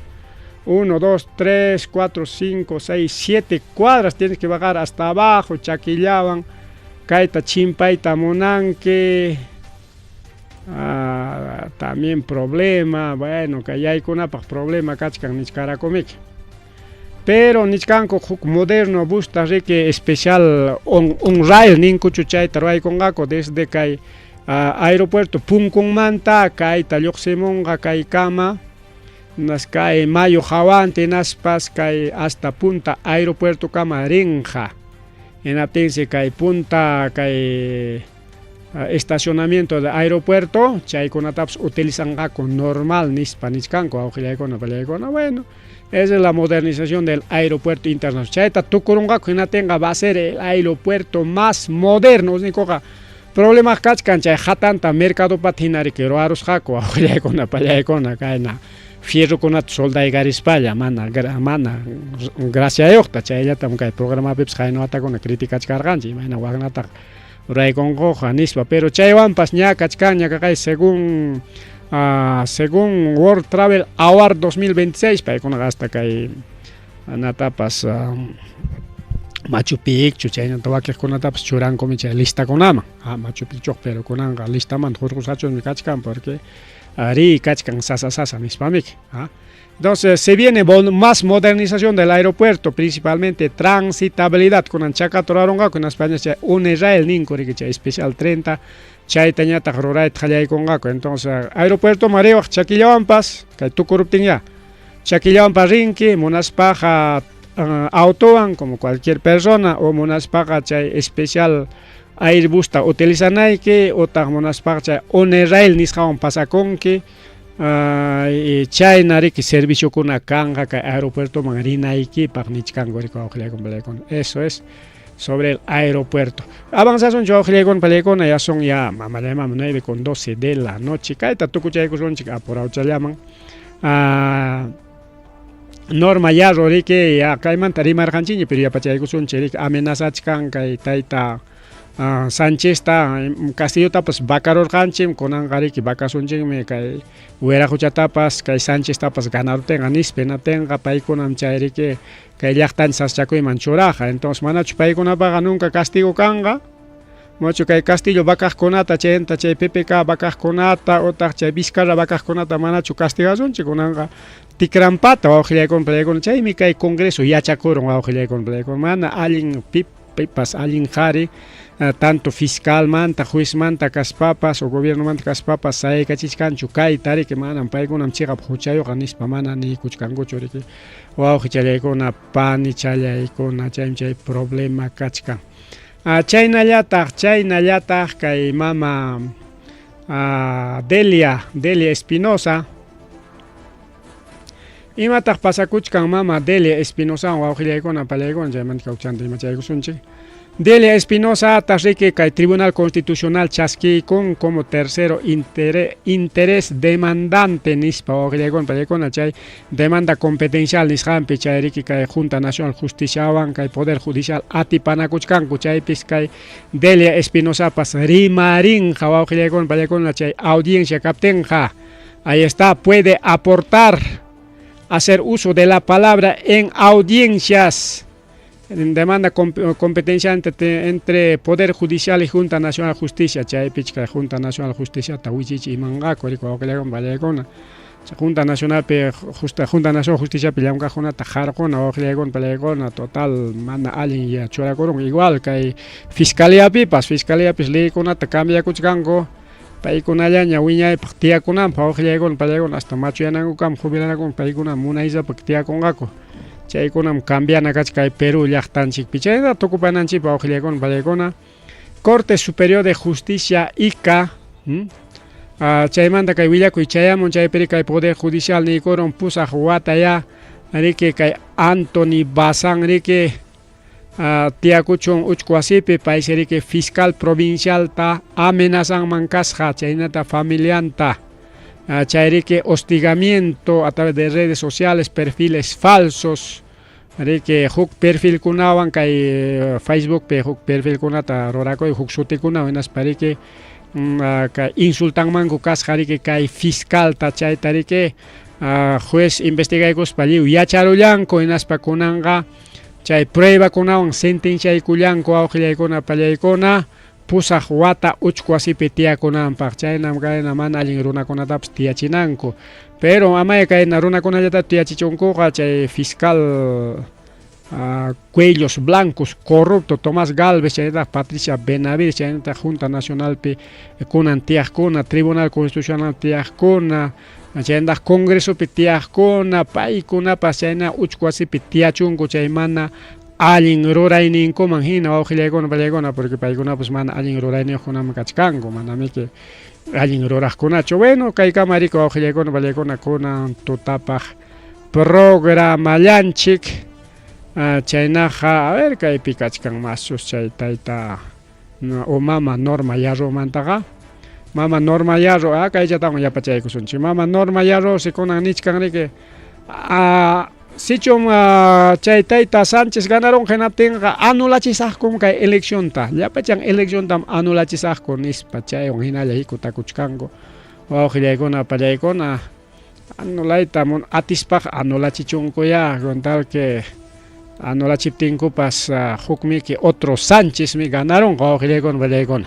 1, 2, 3, 4, 5, 6, 7 cuadras tienes que bajar hasta abajo chakillawan kayta chimpayta munanki también problema bueno kay yaykunapaq problema kachkan nichkarakumiki pero nichkanku huk moderno busta riki especial on rail ninkuchu chayta ruwaykunqaku desde kay aeropuerto punkunmanta kayta lluqsimunqa kaykama nas kay mayu hawanta hinaspas kay hasta punta aeropuertokama rinqa hinaptinsi kay punta kay estacionamiento de aeropuerto chaykunatapas utilizanqaku normal nispa nichkanku wawqillaykuna pallaykuna bueno Esa es la modernización del aeropuerto internacional. Chayta tukurunqaku hinatinqa va a ser el aeropuerto más moderno, nikuqa problema kachkan chay hatanta mercadopata hina riki ruwarusqaku wawqillaykuna pallaykuna kayna fierrokunata soldaykarispalla mana mana graciayuqta chayllatam kay programapipas qayna watakuna criticachkarqanchik imayna waknataq ruraykunquqa nispa pero chaywanpas ña kachkanña kaqay según según World Travel Award 2026 paykunaqa hasta kay natapas Machu Picchu chaynata wakiqkunatapas churankumi chay listakunaman Machu Picchuq pero kunanqa listamanta hurqusqachusmi kachkan porque riy kachkan sasa sasa nispamiki. Entonces se viene más modernización del aeropuerto, principalmente transitabilidad kunan chakata rurarunqaku hinaspa chay Unirail ninku riki chay especial 30 chaytañataq rurayta qallaykunqaku. Entonces aeropuertoman riwaq chakillawanpas kay tukuruptinyá chakillawanpas rinki munaspaqa autowan como cualquier persona o munaspaqa chay especial Airbusta utilizanayki utaq munaspaqa chay Unirail nisqawan pasakunki chayna riki serviciokuna kanqa kay aeropuertoman rinaykipaq nichkanku riki wawqillaykuna palaykuna. Eso es sobre el aeropuerto. Avanzasunchik wawqillaykuna palaykuna, ya son ya mamallamam 9 con 12 de la noche. Kayta tukuchaykusunchik apurawchallaman. Norma Yarro riki ya kaymanta rimarqanchikña pero yapachaykusunchik riki amenazachkan kay tayta Sanchezta Castillotapas vacarurqanchik kunanqa riki vacasunchikmi kay Wiraquchatapas kay Sancheztapas ganaruptinqa nispa hinatinqa paykunam chay riki kay llaqtanchik sasachakuyman churaqa entonces manachu paykunapaqa nunca castigo kanqa Machu kay Castillo vacaqkunata chayanta chay PPK vacaqkunata utaq chay Vizcarra vacaqkunata manachu castigasunchik kunanqa tikrampata wawqillaykuna palaykuna chaymi kay Congreso yachakurun wawqillaykuna palaykuna mana allin pipas allin qari tanto fiscalmanta juezmanta kaspapas o gobiernomanta kaspapas sayaykachichkanchu kayta riki manam paykunam chiqap huchayuqa nispa mana niykuchkankuchu riki wawqichallaykuna panichallaykuna chaymi chay problema kachkan. Chaynallataq chaynallataq kay mama Delia Delia Espinosa imataq pasakuchkan mama Delia Espinosawan wawqillaykuna pallaykuna chaymanta kawchanta imachaykusunchik. Delia Espinosa riki kay Tribunal Constitucional chaskiykun como tercero interés demandante nispa wawqillaykuna pallaykuna chay demanda competencial nisqanpi chay riki kay Junta Nacional Justiciawan kay Poder Judicial atipanakuchkanku chaypis kay Delia Espinosapas rimarinqa wawqillaykuna pallaykuna chay audiencia kaptinqa ahí está puede aportar hacer uso de la palabra en audiencias en demanda competencia entre Poder Judicial y Junta Nacional Justicia chaypich kay Junta Nacional Justicia wichichi imanqaku riki wawqillaykuna pallaykuna Junta Nacional pi Junta Nacional Justicia pi llamk'aqkunata qarquna wawqillaykuna pallaykuna total mana allin ya churakurun igual kay fiscaliapipas fiscaliapis leykunata cambiakuchkanku paykunallaña wiñaypaq tiyakunanpaq wawqillaykuna pallaykuna hasta machuyanankukama jubilanankukama paykuna munaysapa tiyakunqaku chaykunam cambiana kachkan kay Perú llaqtanchikpi chayta tukupananchikpaq wawqillaykuna pallaykuna Corte Superior de Justicia Ica chaymanta kay willakuy chayamun chaypiri kay Poder Judicial niykurun pusaq wata ya riki kay Anthony Bazán riki tiyakuchun uchku wasipi paysi riki fiscal provincialta amenazanman kasqa chaynata familianta chay riki hostigamiento a través de redes sociales perfiles falsos riki huk perfilkunawan kay Facebookpi huk perfilkunata rurakuy huk sutikunawan hinaspa riki kay insultanmanku kasqa riki kay fiscalta chayta riki juez investigaykuspa lliw yacharullanku hinaspa kunanqa chay pruebakunawan sentenciaykullanku wawqillaykuna pallaykuna pusaq wata uchku wasipi tiyakunanpaq chaynam kayna mana allin runakunatapas tiyachinanku pero amaya kayna runakunallata tiyachichunkuqa chay fiscal cuellos blancos corrupto Tomás Galvez chaynataq Patricia Benavides chaynataq Junta Nacionalpi kunan tiyaqkuna Tribunal Constitucional tiyaqkuna chaynataq Congresopi tiyaqkuna paykunapas chayna uchku wasipi tiyachunku chay mana allin rurayninkuman hina wawqillaykuna pallaykuna porque paykunapas mana allin rurayniyuqkunaman kachkanku manamiki allin ruraqkunachu. Bueno, kaykama riki wawqillaykuna pallaykuna kunan tutapaq Programallanchik. Chaynaqa, a ver kaypi kachkan maschus chay tayta o mama Norma Yarromantaqa. Mama Norma Yarro, kaychatawan yapachaykusunchik. Mama Norma Yarro si kunan nichkan riki, sichum chay tayta Sánchez ganarunqa hinaptinqa anulachisaqkum kay eleccionta. Llapachan elecciontam anulachisaqku nispa chaywan hinalla hikutakuchkanku. Wawqillaykuna, pallaykuna, anulayta atispaqa anulachichunkuyá, con tal que anulachiptinkupas hukmiki otro Sánchezmi ganarunqa, wawqillaykuna, pallaykuna.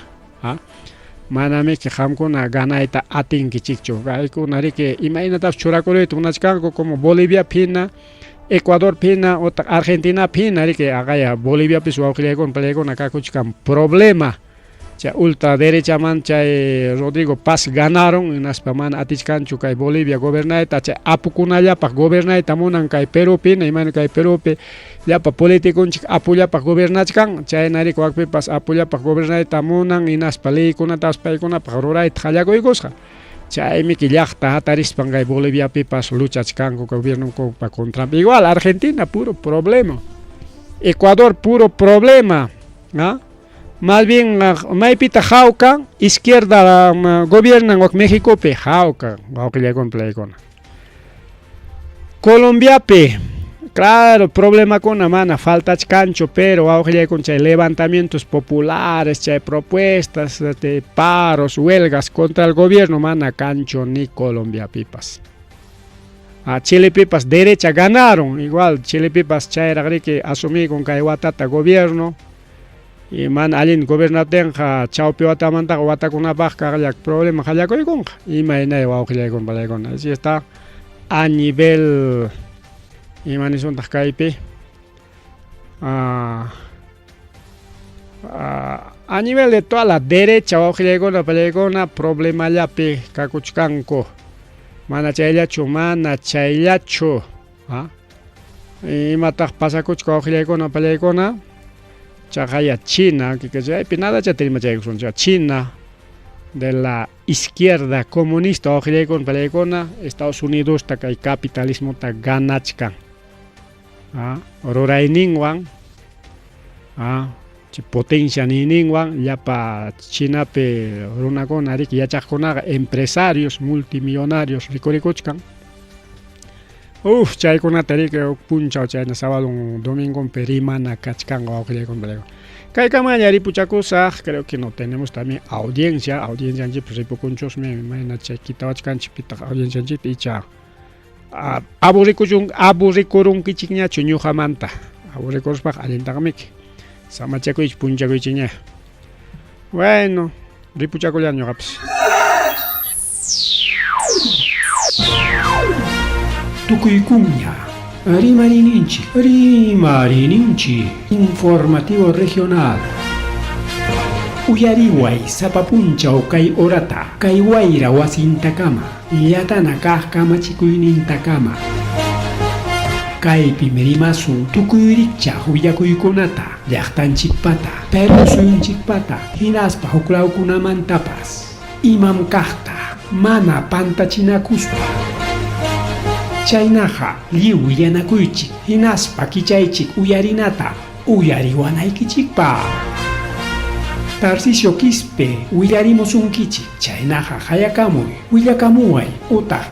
Manamiki qamkuna ganayta atinkichikchu. Kaykuna riki imaynatapas churakuruyta munachkanku como Boliviapi hina, Ecuadorpi hina utaq Argentinapi hina riki aqaya Boliviapis wawqillaykuna, pallaykuna kakuchkan problema. Chay ultraderechaman chay Rodrigo Paz ganaron hinaspa mana atichkanchu kay Bolivia gobernayta, chay apukunallapaq gobernayta munan kay Perupi hina, imayna kay Perupi llapa politiconchik apullapaq gobernachkan, chayna riki wakpipas apullapaq gobernayta munan hinaspa leykunatapas paykunapaq rurayta qallakuykusqa. Chaymiki llaqta hatarispan kay Boliviapipas luchachkanku gobiernokupa contranpi. Igual Argentina puro problema, Ecuador puro problema, ¿ah? Más bien maypitaq hawka izquierda gobiernan wak Mexicopi hawka wawqillaykuna, pallaykuna. Colombiapi, claro, problemakuna mana faltachkanchu, pero wawqillaykuna chay levantamientos populares, chay propuestas de paros, huelgas contra el gobierno mana kanchu ni Colombiapipas. Chilepipas derecha ganaron, igual Chilepipas chayraq riki asumikun kay watata gobierno. Y mana allin gobernaptinqa chawpi watamantaqa watakunapaq kaqlla problema qallakuykunqa. Imaynay wawqillaykuna, pallaykuna. Así está a nivel ima nisuntaq kaypi. A nivel de toda la derecha wawqillaykuna, pallaykuna problemallapi kakuchkanku. Mana chayllachu, mana chayllachu. Imataq pasakuchka wawqillaykuna, pallaykuna? Chaqaya China, que chaypi nada cha rimachaykusunchik. China de la izquierda comunista wawqillaykuna, pallaykuna, Estados Unidos ta kay capitalismota ganachkan. Rurayninwan, potencia niyninwan llapa Chinapi runakuna riki yachaqkunaqa empresarios multimillonarios rikurikuchkan. Uf, chaykunata riki huk punchaw chayna sábado domingopi rimana kachkanqa wawqillaykuna, pallaykuna. Kaykamalla ripuchakusaq, creo que no tenemos también audiencia, audiencianchikpas ripukunchusmi, mayna chay kitawachkanchik pitaq audiencianchikta icha aburrikuchun aburrikurunkichikñachu ñuqamanta. Aburrikuruspaq allintaqmiki. Samachakuychik punchakuychikña. Bueno, ripuchakullani ñuqapas. Tukuykuña, Rimarininchik, Rimarininchik, informativo regional. Uyariway sapa punchaw kay horata, kay wayra wasintakama, llatana kaq kamachikuynintakama. Kaypim rimasun tukuy rikchaq willakuykunata, llaqtanchikpata, Perú suyunchikpata, hinaspa huklawkunamantapas. Imam kaqta, mana pantachinakuspa. Chaynaqa lliw willanakuychik, hinaspa kichaychik uyarinata, uyariwanaykichikpaq. Tarcisio Quispe willarimusunkichik, chaynaqa hayakamuy, willakamuway utaq